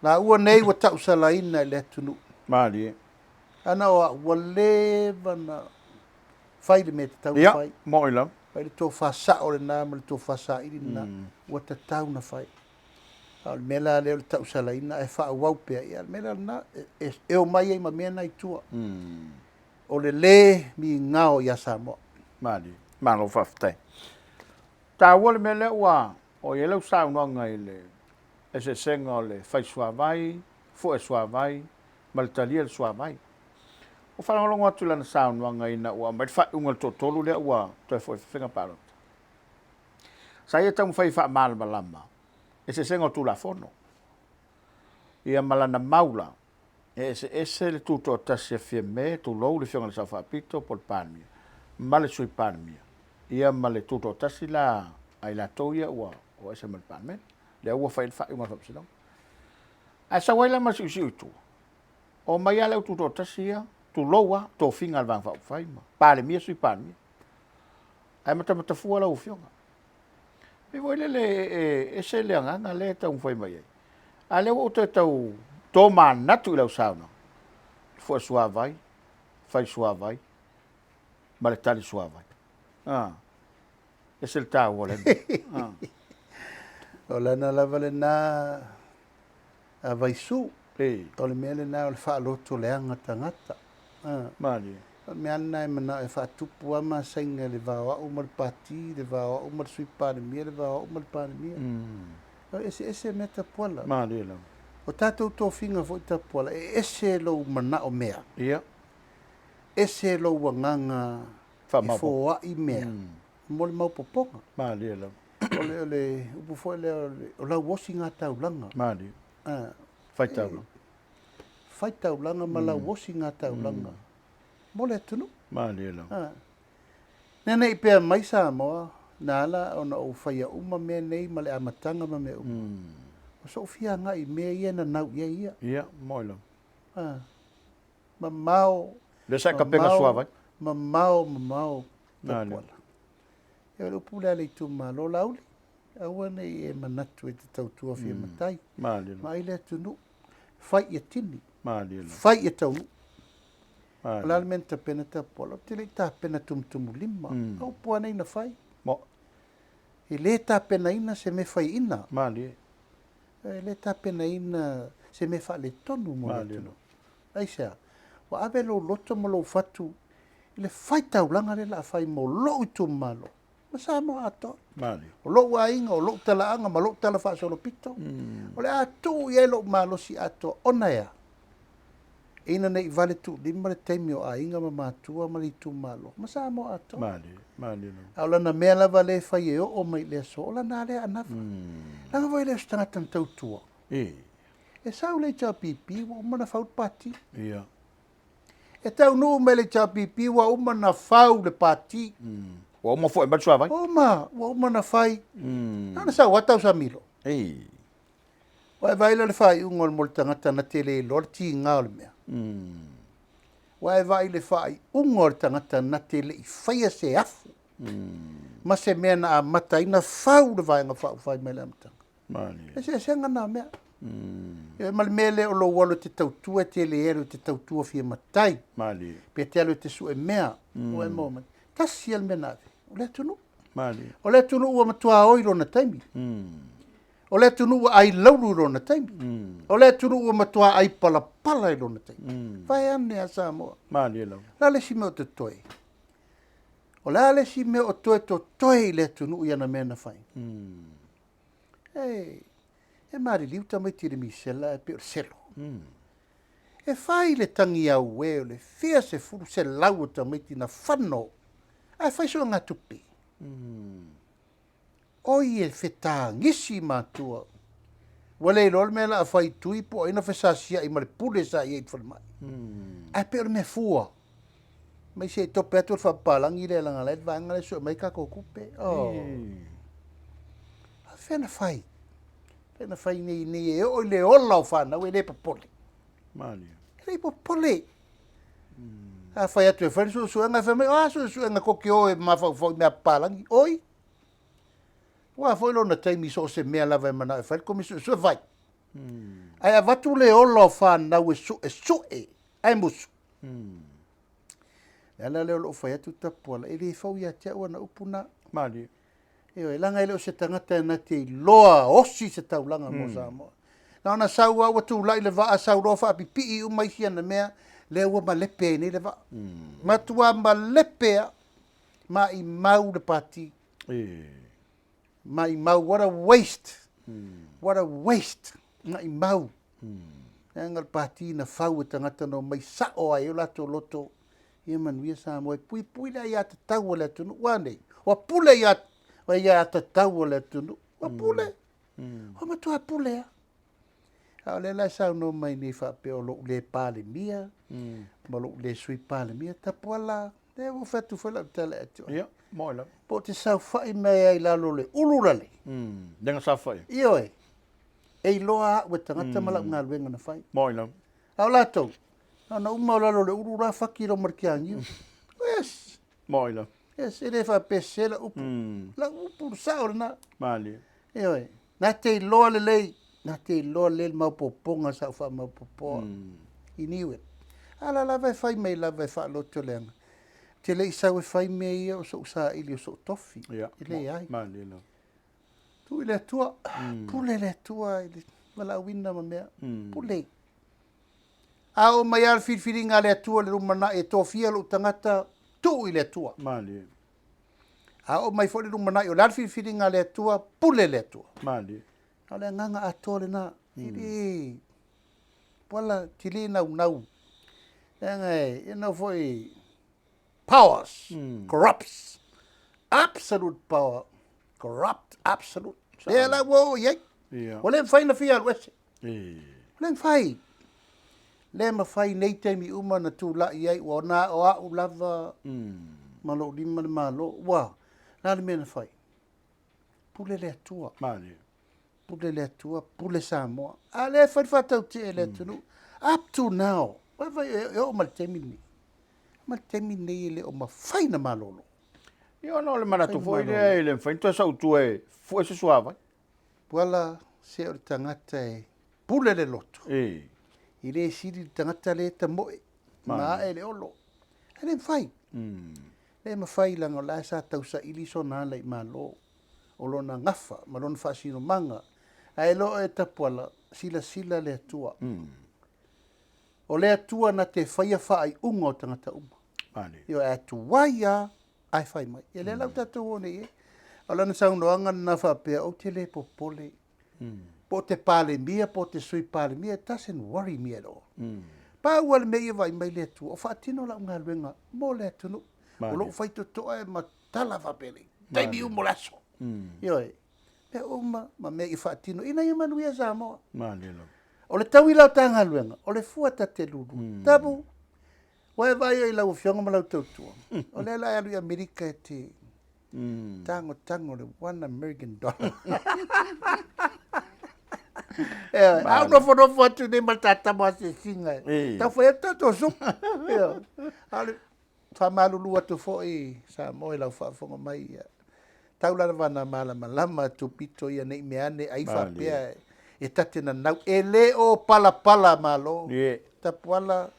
laua nei ua tausalaina i le atunuu. Malie. Ana o au, ua leva na fai le mea e tatau ona fai. Ia, moʻi lava. Fai le tofa sao lena ma le tofa saili lena, ua tatau ona fai. A o le mea la lea o le tausalaina ae faaauau pea, ia o le mea la lena, e omai ai ma mea na i tua. O le le migao ia Samoa. Malie. Malo faafetai. Taua le mea lea ua oo i ai lau saunoaga i le eseesega o le fai suavai, fue suavai ma le talia le suavai. Ua faalogologo atu i lana saunoaga ina ua aumai le faaiuga i le toatolu lea ua toe foi i faiga palota. Sa ia taumafai e faamalamalama eseesega o Tulafono ia ma lana mau la, e eseese le tutoatasi a Fiame, tulou le Afioga i le Sao Faapito po o le Palemia, ma le Sui Palemia, ia ma le tutoatasi la a i latou ia ua o ese ma le Palemene, lea ua fai ai le faaiuga a le Faamasinoga. Ae sau ai la ma le siusiu i tua, omai lava le au tutoatasi ia, tulou lava, tofiga a le Vaega Faaupufai ma Palemia, Sui Palemia. Ae matamatafua lau Afioga. Pei foi lele e ese le agaga lea e taumafai mai ai. A lea ua ou toe tau tomanatu i lau saunoaga, fue suavai, fai suavai, ma le tali suavai. Ah, ese le taua o lea mea. Ah. O lana lava lena. Vaisu, o le mea lena o le faalotoleaga tagata. Malie. O le mea lava lena e manao e faatupu lava masaiga i le va o au ma le Pati, le va o au ma le Sui Palemia, le va o au ma le Palemia. E eseese mea Tapuala. Malie lava. O tatou tofiga foi Tapuala, e ese lou manao mea. Ia. Ese lou agaga e foai mea mo le maopoopoga. Malie lava. O le, o le upu foi lea, o, le, o lau osiga taulaga. Malie. Fai taulaga. Fai taulaga ma lau osiga taulaga mo le atunuu. Malie lava. Ina ne i pea mai Samoa, na ala ona ou faia uma mea nei ma le amataga ma mea uma. O so'u fia agai i mea ia e nanau i ai ia. Ia, moe lava. Mamao, Lea sa e kapena suavai. Mamao, mamao, Tapuala. Ia o le upu lea a le itumalo, Laauli, aua ne i e manatu e te tautua fia matai. Vaai le atunuu, fai ia tini, fai ia taunuu. O le a le mea na tapena Tapuala? Ou te le i tapena tumutumulima. O upu lava nei na fai. E le tapenaina se mea faiaina. E le tapenaina se mea faaletonu mo le atunuu. Aisea? Ua ave lou loto ma lou fatu i le faitaulaga lea o le a fai mo lou itumalo ma Samoa atoa. O lou aiga, o lou talaaga ma lou talafaasolopito, o le a tuu i ai lou malosi atoa ona e a? Ina ne i vale tuulima le taimi o aiga ma matua ma le itumalo ma Samoa atoa. A o lana mea lava lea e fai e oo mai i le aso, o lana lea anava. Leaga foi e le o se tagata na tautua. E sau le HRPP ua uma ona fau le pati. E taunuu mai le HRPP ua uma ona fau le pati. Ua uma foi mai le suavai. Ua uma, ua uma ona fai. Na ona sau lava tausamilo. Ua e vaai la i le faaiuga mo le tagata na te le iloa le tiga o le mea. Ua e vaai i le faaiuga o le tagata na te le i faia se afu ma se mea na amata ai na fau le Vaega Faaupufai mai le amataga. Eseesega na mea. E ma le mea lea o lou alu e te tautua, e te le alu e te tautua fia matai. Pe te alu e te sue mea, ua e maua mai. Tasi lava le mea na ave, o le atunuu. O le atunuu ua matua oi lona taimi. O le atunuu ua ai laulu i lona taimi. O le atunuu ua matua ai palapala i lona taimi. Vaeane a Samoa. Malie lava. O le a le isi mea o totoe? O le a le isi mea o toe totoe i le atunuu i ana mea na fai? E, e maliliu tamaiti i le misela ae pei o le selo. E fai le tagi auē o le fia sefulu selau o tamaiti na fano ae fai suegatupe. Oi e fetagisi matua. Ua le iloa le mea o le a fai i tui po o ai na fesasiai ma le pule sa i ai i le falemai. Ae pei o le mea fua. Mai se i tope atu le faapapalagi lea leaga la e le vaega lea e sue mai tatou tupe. Oh. A fea na fai? Fea na fai nei nei e oo i le ola o fanau e le popole. Malie. E le popole. A fai atu e fai le suesuega, e fai mai, a suesuega tou te o e mafaufau i mea papalagi. Oi! Aua foi lona taimi i so o se mea lava e manao e fai le Komisi Suesue, fai. Ae avatu le ola o fanau e suesue ae musu. Le ala lea o lou fai atu Tapuala, e le fau ia te au ana upu na. Malie. Ioe, leaga e le o se tagata na te iloa osi se taulaga mo Samoa. Na ona sau lava ua tulai le vaa, sau loa faapipii uma isi ana mea, lea ua malepe ai nei le vaa. Matua malepe lava, maimau le pati. Maimau, what a waste, what a waste, maimau. Leaga o le pati na fau e tagata na omai sao ai o latou loto, ia manuia Samoa, e puipui le aiatatau a le atunuu. Ua a nei? Ua pule i aiatatau a le atunuu. Ua pule. Ua matua pule lava. A o lea la e saunoa mai nei faapea o lou le Palemia ma lou le Sui Palemia, Tapuala, lea ua fai atu foi lau tala ia te oe. Ia, moe lava. Po o te saofai mai ai i lalo o le ulu lale. Lea na saofai. Ioe. E iloa au e tagata ma lau galuega na fai. Moe lava. A o latou, na ona uma o lalo o le ulu la faki loa ma le kiagiu. Yes. Moe lava. Yes, e le faapea sese lau upu. Lau upu sao lena. Malie. Ioe. Na te iloa lelei, na te iloa lelei le maopoopoga sa ou faamaopoopoa. He knew it. A la lava e fai mai lava e faaloto leaga. Ou te le i sau e fai mea ia o so'u saili o so'u tofi. Ia. E leai. Malie lava. Tuu i le Atua, pule le Atua i le. Valaauina ma mea. Pule. A oo mai lava le filifiliga a le Atua i le lumanai e tofia lou tagata, tuu i le Atua. Malie. A oo mai foi le lumanai o le a le filifiliga a le Atua, pule le Atua. Malie. A o le agaga atoa lena. E le puala tele naunau. Leaga e, you know foi, powers corrupts. Absolute power corrupt absolute. Lea la ua oo i ai. Ua le mafai ona fia alu ese. Ua le mafai. Le mafai nei taimi uma na tulai ai ua na o au lava ma lou lima le Malo. Ua, le a le mea na fai? Pule le Atua. Malie. Pule le Atua, pule Samoa. A lea e fai le faatautee e le atunuu. Up to now, vaai e oo mai le taimi lenei. Ma le taimi lenei e le o mafai ona malolo. Ia ona o le manatu foi lea e le mafai ona toe sau i tua e fue se suavai. Puala, se o le tagata e pule le loto. E. E le sili le tagata lea e tamoe ma ae le olo. E le mafai. Le mafai leaga o la e sa tausaili sona ala i Malo. O lona gafa ma lona faasinomaga. Ae le o e Tapuala, silasila le Atua. O le Atua na te faia faaiuga o tagata uma. Ioe, ae tuai lava ae fai mai. Ia lea la ua tatou oo nei i ai. O lana saunoaga lena faapea, ou te le popole, po o te Palemia po o te Sui Palemia, it doesn't worry me at all. Pau lava le mea ia vaai mai le Atua, o faatino lau galuega mo le atunuu. O lou faitotoa e matala faapenei, taimi uma o le aso. Ioe, mea uma ma mea i faatino ina ia manuia Samoa. O le tauila o ta galuega, o le fua ta te lulu. Tabu, ua e vaai i lau afioga ma lau tautua. O lea la e alu i Amerika e te tagotago le one American dollar. A ou nofonofo atu nei ma le ta tama asiasiga. Tau fai atu tatou supu. A o le faamalulu atu foi Samoa i lau faafofoga mai. Ia. Tau lava na malamalama atu pito ia nei mea ane ai faapea e ta te nanau. E le o palapala Malo. Tapuala,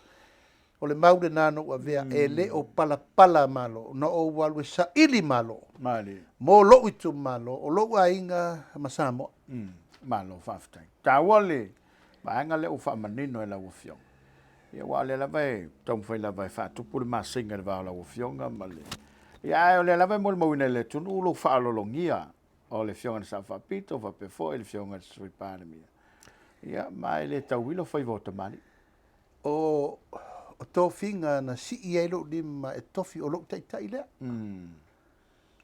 o le mau lena na ou avea, e le o palapala Malo. Na ou alu e saili Malo. Mo lou itumalo, o lou aiga ma Samoa. Malo faafetai. Taua le vaega lea ua faamanino e lau Afioga. Ia aua o lea lava e taumafai lava e faatupu le masega i le va o lau Afioga ma le... Ia ae o lea lava e molimauina e le atunuu lou faaaloalogia o le Afioga i le Sao Faapito faapea foi le Afioga i le Sui Palemia. Ia ma e le tauilo faiva o tamalii. O tofiga na sii ai lou lima e tofi o lou taitai lea.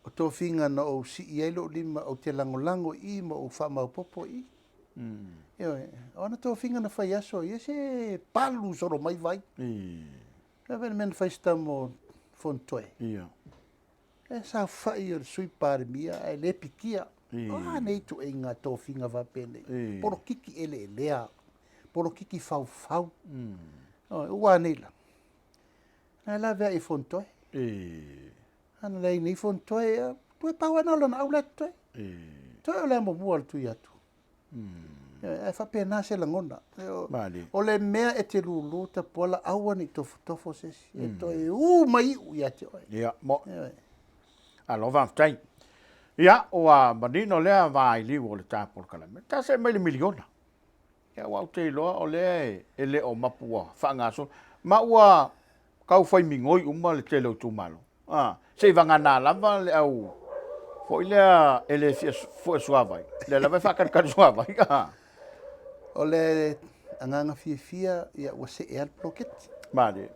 O tofiga na ou sii ai lou lima ou te lagolago i i ma ou faamaopoopo i i. Ioe, o ana tofiga na fai aso ia se palu solo mai vai. E le mea na fai se tama o Fonotoe. E saofai o le Sui Palemia ae le pikia. O a nei ituaiga tofiga faapenei? Polokiki eleelea, polokiki faufau. Ua a nei la? Na e laveai i Fonotoe. Ana leai nei Fonotoe, ia, toe pau lava na o lana au la e totoe. Toe o le amomua o le tui atu. Ae faapena se lagona. O le mea e te lulu Tapuala, aua ne i tofotofo se isi. E toe u mai iu ia te oe. Ia, mo. Alo, faafetai. Ia, ua manino lea vailiu o le ta polokalame. Ta see mai le miliona. Ia, aua ou te iloa o lea e le o mapu ua faagasolo. Ma ua tau fai migoi uma le tele o itumalo. A, seivagana lava le au foi lea e le fia fue suavai, lea lava e faatalitali suavai. A. O le agaga fiafia, ia ua see lava le poloketi. Malie.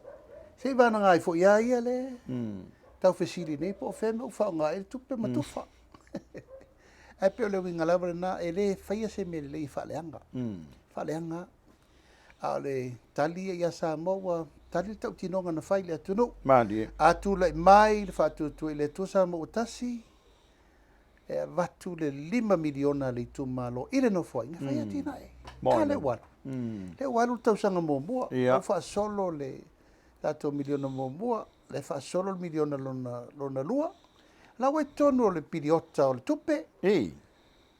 Seivagana ai foi lava ia le tau fesili nei po o fea mea ua faaaoga ai le tupe ma tufa. Ae pei o le uiga lava lena, e le faia se mea lelei e faaleaga. Faaleaga A o le tali ia ia Samoa ua tali le tautinoga na fai i le atunuu. Malie. A tulai mai le faatuatua i le Atua Samoa ua tasi, e avatu le $5 miliona a le itumalo i le Nofoaiga e fai atinae. A lea ua alu. Lea ua alu le tausaga muamua, ua faasolo le tatou miliona muamua, lea e faasolo le miliona lona lua. La ua i totonu o le piliota o le tupe.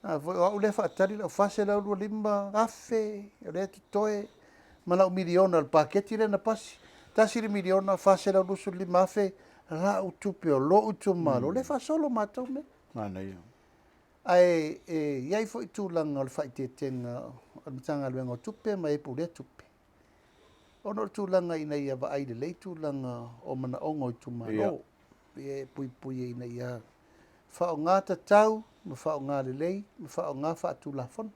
A foi o au lea e faatali lau $425,000 o lea e totoe ma lau miliona o le paketi lea na pasi. $1,425,000 lau tupe o lou itumalo, lea e faasolo matou mea. Manaia. Ae e i ai foi tulaga o le faaeteetega o le Matagaluega o Tupe ma e pulea tupe, ona o le tulaga ina ia vaai lelei tulaga o manaoga o itumalo, e puipui ina ia faaaoga tatau ma faaaoga lelei ma faaaoga faatulafono,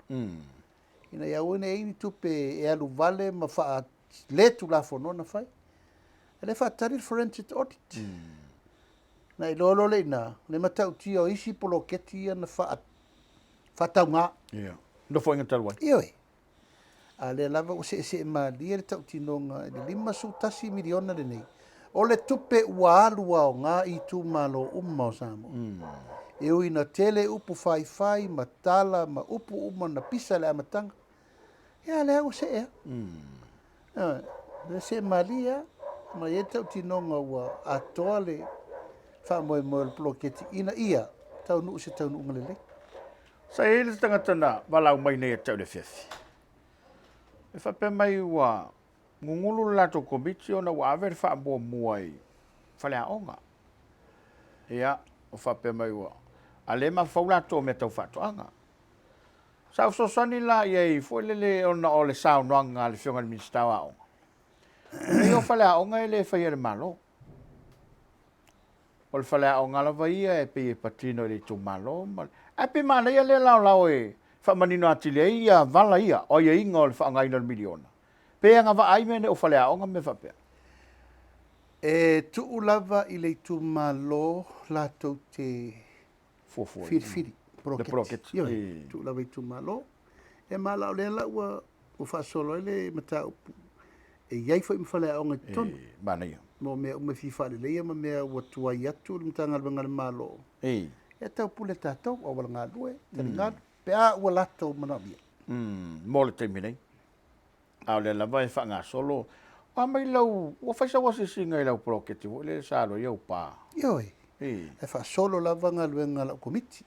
ina ia aua ne i i ai ni tupe e alu vale ma faaletulafono ona fai. O lea e faatali le forensic audit. Ona e iloa loa lea i ina le matautia o isi poloketi ia na faatauga. Ia, Nofoaiga talu ai. Ioe. A lea lava ua seesee malie le tautinoga i le $51 miliona lenei, o le tupe ua alu aoga i itumalo uma o Samoa. E ui ina tele upu faifai ma tala ma upu uma na pisa i le amataga, ia a lea ua see lava. Ua see malie lava ma e i ai le tautinoga ua atoa le faamoemoe o le poloketi ina ia taunuu i se taunuuga lelei. Sa i ai le tagata na valaau mai nei ia te au i le afiafi, e faapea mai ua gugulu le latou Komiti ona ua ave le faamuamua i faleaoga. Ia, ua faapea mai ua, a o lea e mafaufau latou i mea tau faatoaga. Sa ou fesoasoani la i ai foi lele ona o le saunoaga a le Afioga i le Minisita o Aoga, o mea ia o faleaoga e le faia e le Malo. O le faleaoga lava ia e pei e patino i le itumalo ma le... Ae pei e manaia le laolao e faamanino atili ai ia vala ia o aiaiga o le faaaogaina o le miliona, pe agavaa ai mea nei o faleaoga ma mea faapea. E tuu lava i le itumalo latou te filifili poloketi. Ioe, tuu lava i itumalo. Ia ma o lea la ua faasolo ai le mataupu, e i ai foi ma faleaoga i totonu. Manaia. Mo mea uma e fia faaleleia ma mea ua tuai atu le Matagaluega a le Malo. Ia taupule tatou, auala galue, taligalu, pe a ua latou manaomia. Mo le taimi nei. A o lea lava e faagasolo. O a mai lau, ua fai sau asiasiga i lau poloketi foi lea sa alu ai au pa? Ioe. E faasolo lava galuega a lau Komiti.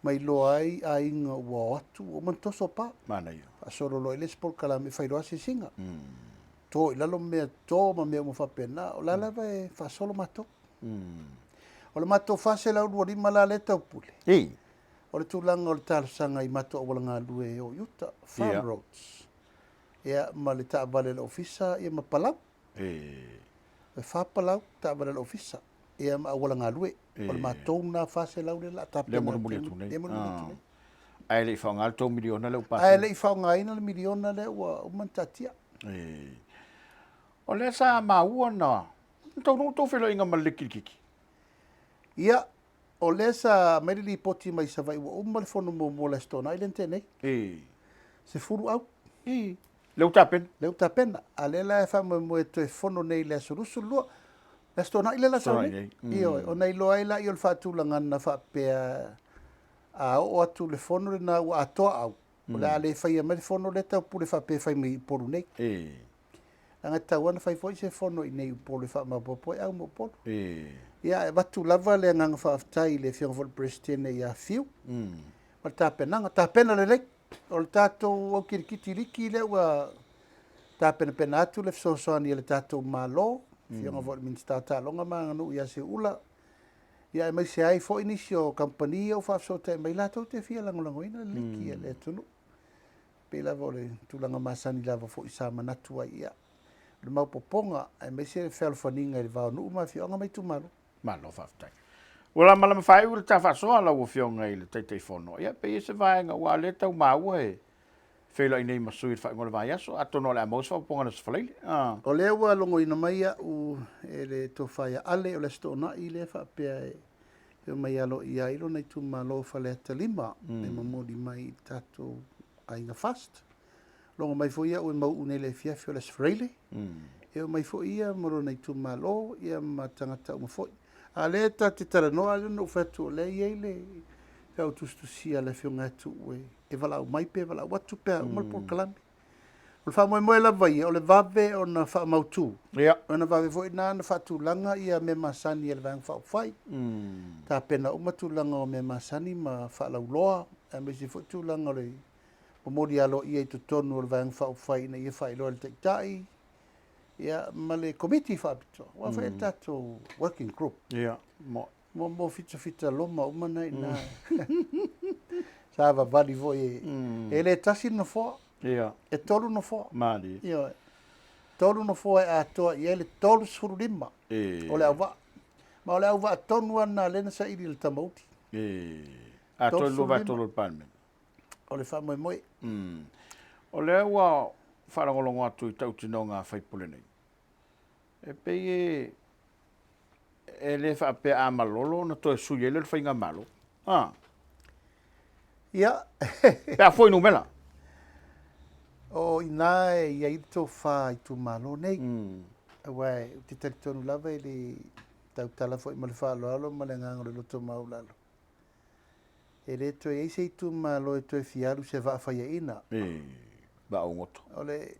Ma iloa ai aiga ua o atu ua uma ona toso pa. Manaia. Faasolo loa i le isi polokalame e fai loa asiasiga. To i lalo mea to ma mea uma faapena. O la lava e faasolo matou. O le matou 425 la lea e taupule. O le tulaga o le talosaga i matou auala galue e o i uta, farm roads, ia ma le taavale a le ofisa ia ma palau. E fa palau taavale a le ofisa ia ma auala galue. O le matou lena 400 lea o le a tapena. Lea mulimuli atu nei. Lea mulimuli atu nei. Ae le i faaaoga le tou miliona lea ua pasia. Ae le i faaaogaina le miliona lea ua uma ona taatia. O lea sa maua na taunuu tou feiloaiga ma le Likilikiki. Ia, O lea sa aumai le lipoti mai Savaii ua uma le fono muamua o le Aso Toonai lea na tea nei. 10 au. Lea ua tapena. Lea ua tapena. A lea la e faamoemoe e toe fono nei i le aso 22, le Aso Toonai lea la sau nei. Ioe, ona iloa ai lea o le faatulagaga faapea a oo atu le fono lena ua atoa au, o le a le faia mai le fono lea taupule faapea e fai mai i Upolu nei. Leaga e tatau lava ona fai foi se fono i inei i Upolu e faamaopoopo ai au ma Upolu. Ia, ae avatu lava le agaga faafetai i le Afioga foi i le Peresetene ia Fiu ma le tapenaga. Tapena lelei. O le tatou au kirikiti liki lea ua tapenapena atu le fesoasoani a le tatou Malo, Afioga foi i le Minisita o Taaloga ma Aganuu ia Seuula, ia aemaise ai foi nisi o kamupani ia ua faafesootai mai latou te fia lagolagoina le liki a le atunuu. Pei lava o le tulaga masani lava foi sa manatu ai, ia, o le maopoopoga aemaise le fealofaniga i le va o nuu ma afioaga ma itumalo. Malo faafetai. Ua lamalama faaiu le ta faasoa lau Afioga i le Taitaifono. Ia pe i ai se vaega aua o lea e tau maua e feiloai nei ma sui i le faaiuga o le vaiaso, atonu o le a maua se faaopoopoga i le Aso Faraile. O lea ua logoina mai au e le Tofa ia Ale o le Aso Toonai lea faapea e omai aloaia ai lona itumalo o Faleata 5 e momoli mai i le tatou aiga FAST. Logo mai foi au e mau'u nei i le afiafi o le Aso Faraile, e omai foi ia ma lona itumalo ia ma tagata uma foi. A o lea ta te talanoa, lea na ou fai atu o lea e i ai le feau tusitusia a le Afioga ia Tuuu e valaau mai pe valaau atu pe a uma le polokalame. O le faamoemoe lava ia, o le vave ona faamautu, ona vave foi lena ona faatulaga ia mea masani a le Vaega Faaupufai, tapena uma tulaga o mea masani ma faalauloa, aemaise foi tulaga o le momoli aloaia i totonu o le Vaega Faaupufai ina ia faailoa e le Taitai ia, ma le Komiti Faapitoa, aua foi e tatou working group. Ia, mo. Mo fitafita loma uma na ina. Sa vavali foi e. E le tasi le nofoa. Ia. E tolu nofoa. Malie. Ioe. Tolu nofoa e atoa i ai le 35 E. o le auvaa. Ma o le auvaa tonu lava lena lea na saili i le tamauli. E. Atoa le 2/3 o le Palemene. O le faamoemoe. O lea ua faalogologo atu i tautinoga a sui usufono nei, e pei e e le faapea a malolo ona toe sui ai lea o le faigamalo. A. Ia. Pe a foi numera. O i ina e i ai le tofa itumalo nei. Aua ou te talitonu lava i le tautala foi ma le faaaloalo ma le agaga o le loto maualalo. E le toe i ai se itumalo e toe fia alu i se vaa faiaina. E, vaa ogoto. O le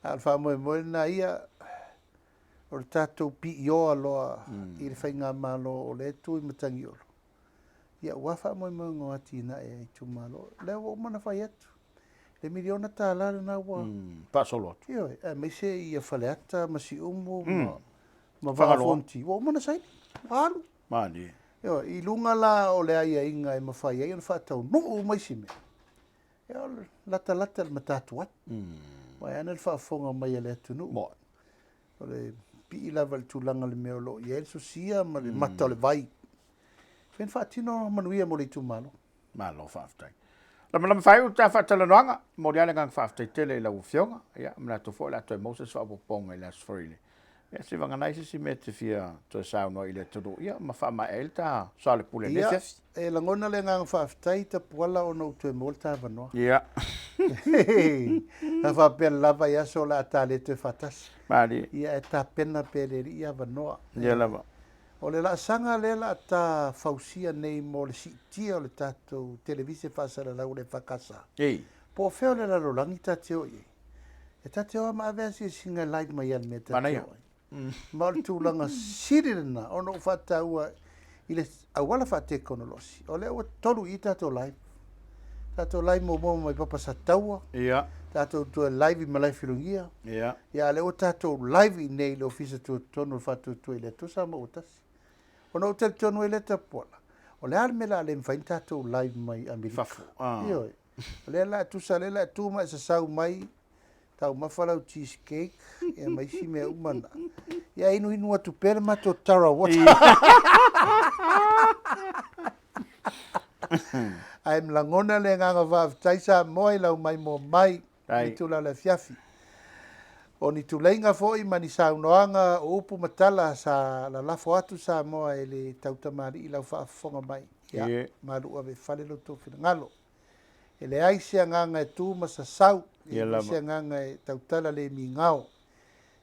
a o le faamoemoe lena ia, o le tatou piioa loa i le faigamalo o lea e tu i Matagiolo, ia aua faamoemoega o atinae a itumalo. O lea ua uma ona fai atu, le miliona tala lena ua faasolo atu. Ioe, aemaise ia Faleata ma Siumu ma Vaa o Fonoti, ua uma ona saini, ua alu. Malie. Ioe, i luga la o le aiaiga e mafai ai ona faataunuu uma isi mea, ia o le latalata i le matatuai. Aua e ana le faafofoga mai a le atunuu. O le pii lava i le tulaga o le mea o lo o i ai le sosia ma le mata o le vai. Fai na faatino manuia mo le itumalo. Malo faafetai. Lamalama faaiu le ta faatalanoaga, momoli lava le agaga faafetai tele i lau Afioga. Ia, manatu foi o le a toe maua se isi faaopoopoga i le Aso Faraile. Ia, se vagana ai se isi mea e te fia toe saunoa i le atunuu, ia, ma faamaea ai le ta soalepule i lenei afiafi. Ia, e lagona le agaga faafetai Tapuala ona ou toe maua le ta avanoa. Ia. Sa faapea lava i aso o le a ta le toe faatasi. Malie. Ia, ae tapena pea e le Alii avanoa. Ia lava. O le laasaga lea la a ta fausia nei mo le siitia o le tatou televise faasalalau o le EFKS, po o fea o le lalolagi ta te o i ai? E ta te o lava ma ave asiasiga e live mai ai le mea ta te o ai. Ma o le tulaga sili lena ona ou faataua i le auala faatekonolosi, o lea ua tolu i i tatou live. Tatou live muamua mai Papa Sataua, tatou toe live i Malaefilogia, ia a o lea ua tatou live i inei i le Ofisa Tutotonu o le Faatuatua i le Atua Samoa ua Tasi. Ona ou talitonu ai lea Tapuala, o le a le mea o le a le mafai ona tatou live mai Amerika? Fafo. Ioe. O lea la e tusa, o lea la e tu ma e sasau mai, taumafa lau cheese cake, ia ma isi mea uma na. Ia inuinu atu pea le matou tara water. Ae lagona le agaga faafetai Samoa i lau maimoa mai i le tula o le afiafi. O ni tuleiga foi ma ni saunoaga o upu ma tala sa lalafo atu Samoa e le tautamalii i lau faafofoga mai. Ia, malu ave i fale lo outou finagalo. E leai se agaga e tu ma sasau, e leai se agaga e tautala le migao,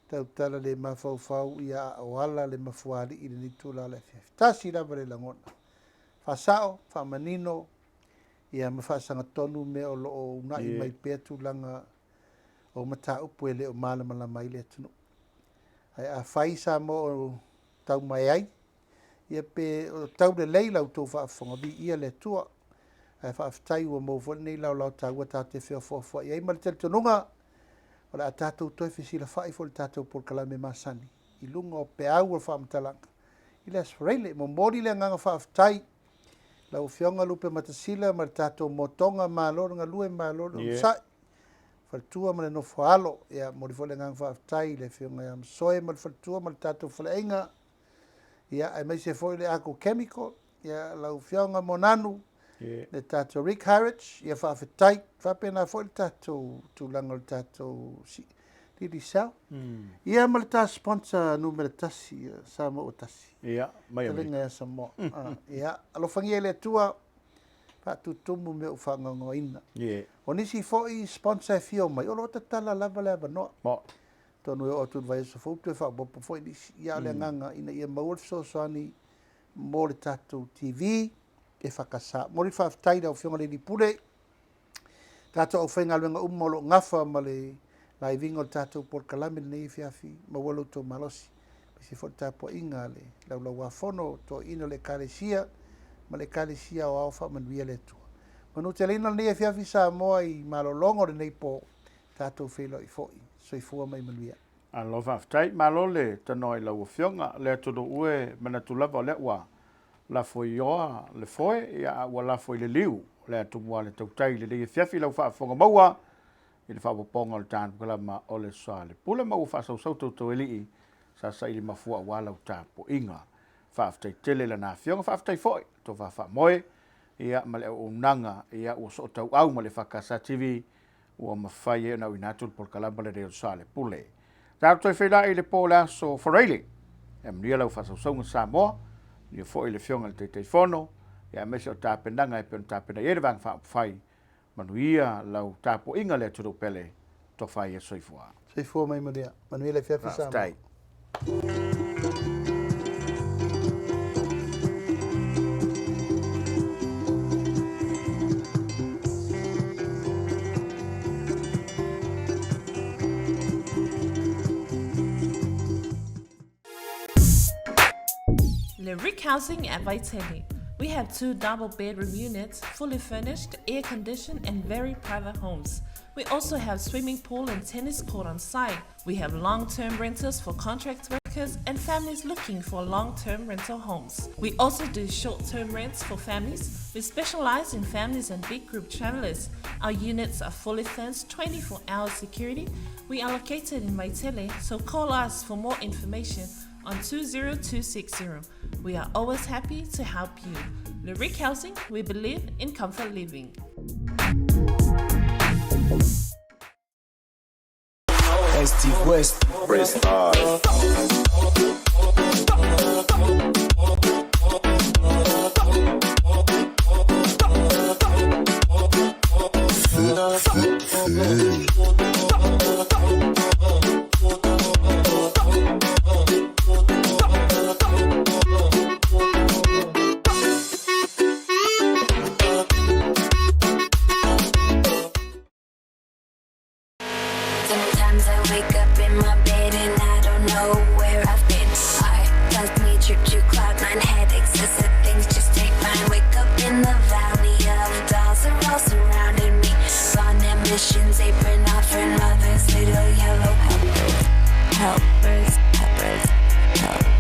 tautala le mafaufau ia a o ala le mafuaalii i lenei itula o le afiafi. Tasi lava le lagona, faasao, faamanino, ia ma faasagatonu mea o lo o uunai mai pea tulaga o mataupu e le o malamalama ai le atunuu. Ae afai Samoa o tau mai ai, ia pe o tau lelei la outou faafofoga, viia le Atua. Ae faafetai ua maua foi lenei laolao taua tatou te feofaofai ai ma le talitonuga o le a tatou toe fesilafai foi i le tatou polokalame masani i luga o peau o le faamatalaga i le Aso Faraile. Momoli le agaga faafetai lau Afioga Lupematasila ma le tatou motoga, malo le galue, malo le onosai, faletua ma le nofo alo. Ia momoli foi le agaga faafetai i le Afioga ia Masoe ma le faletua ma le tatou faleaiga, ia aemaise foi le Ako Chemical, ia lau Afioga Monanu, le tatou Rick Harwich, ia faafetai. Faapena foi le tatou tulaga o le tatou Digicel. Ia ma le ta sponsor numera tasi, Samoa ua tasi. Ia, mai Amerika. Talinga ia Samoa. Ia, alofagia e le Atua, faatutumu mea ua faagaogoina. O nisi foi sponsor e fia omai, o lo o tatala lava le avanoa. Atonu e oo atu i le vaiaso fou toe faaopoopo foi nisi. Ia, o le agaga ina ia maua le fesoasoani mo le tatou TV e whakasa. Momoli le faafetai i lau Afioga i le Alii Pule, tatou aufaigaluega uma o lo o gafa ma le laiviga o le tatou polokalame lenei afiafi, maua lo outou malosi. Aemaise foi le tapuaiga a le Laulauafono, toeaiina o le Ekalesia ma le Ekalesia Aoao Faamanuia le Atua. Manuteleina lenei afiafi Samoa i malologa o lenei po, tatou feiloai foi. Soifua ma ia manuia. Malo faafetai. Malo le tanoa i lau Afioga. Le atunuu e manatu lava o lea ua lafo i oa le foe, ia a ua lafo i le liu o le atumua a le tautai i lenei afiafi i lau faafofoga maua i le faaopoopoga o le tanukalama o le Soalepule ma ua faasausau Tautaualii sa saili mafua aua lau tapuaiga. Faafetai tele i lana Afioga, faafetai foi i le tofa faamoe ia ma le auaunaga ia ua sootauau ma le EFKS TV ua mafai ai ona auina atu le polokalama lenei o le Soalepule. Tatou toe feiloai i le po o le aso Faraile. Ia manuia lau faasausauga Samoa, manuia foi le Afioga i le Taitaifono, ia aemaise o tapenaga e pei ona tapena i ai le Vaega Faaupufai. Manuia lau tapuaiga le atunuu pele, tofa ia soifua. Soifua ma ia manuia. Manuia le afiafi Samoa. Faafetai. Lyric Housing at Vaitele. We have two double bedroom units, fully furnished, air conditioned, and very private homes. We also have swimming pool and tennis court on site. We have long term rentals for contract workers and families looking for long term rental homes. We also do short term rents for families. We specialize in families and big group travelers. Our units are fully fenced, 24 hour security. We are located in Vaitele, so call us for more information on 20260. We are always happy to help you. Lyric Housing, we believe in comfort living. Steve West. Sometimes I wake up in my bed and I don't know where I've been. I just need trip to cloud nine headaches. I said things just take mine. Wake up in the valley of dolls are all surrounding me. On missions, apron offering mothers, little yellow helpers, helpers, helpers, helpers.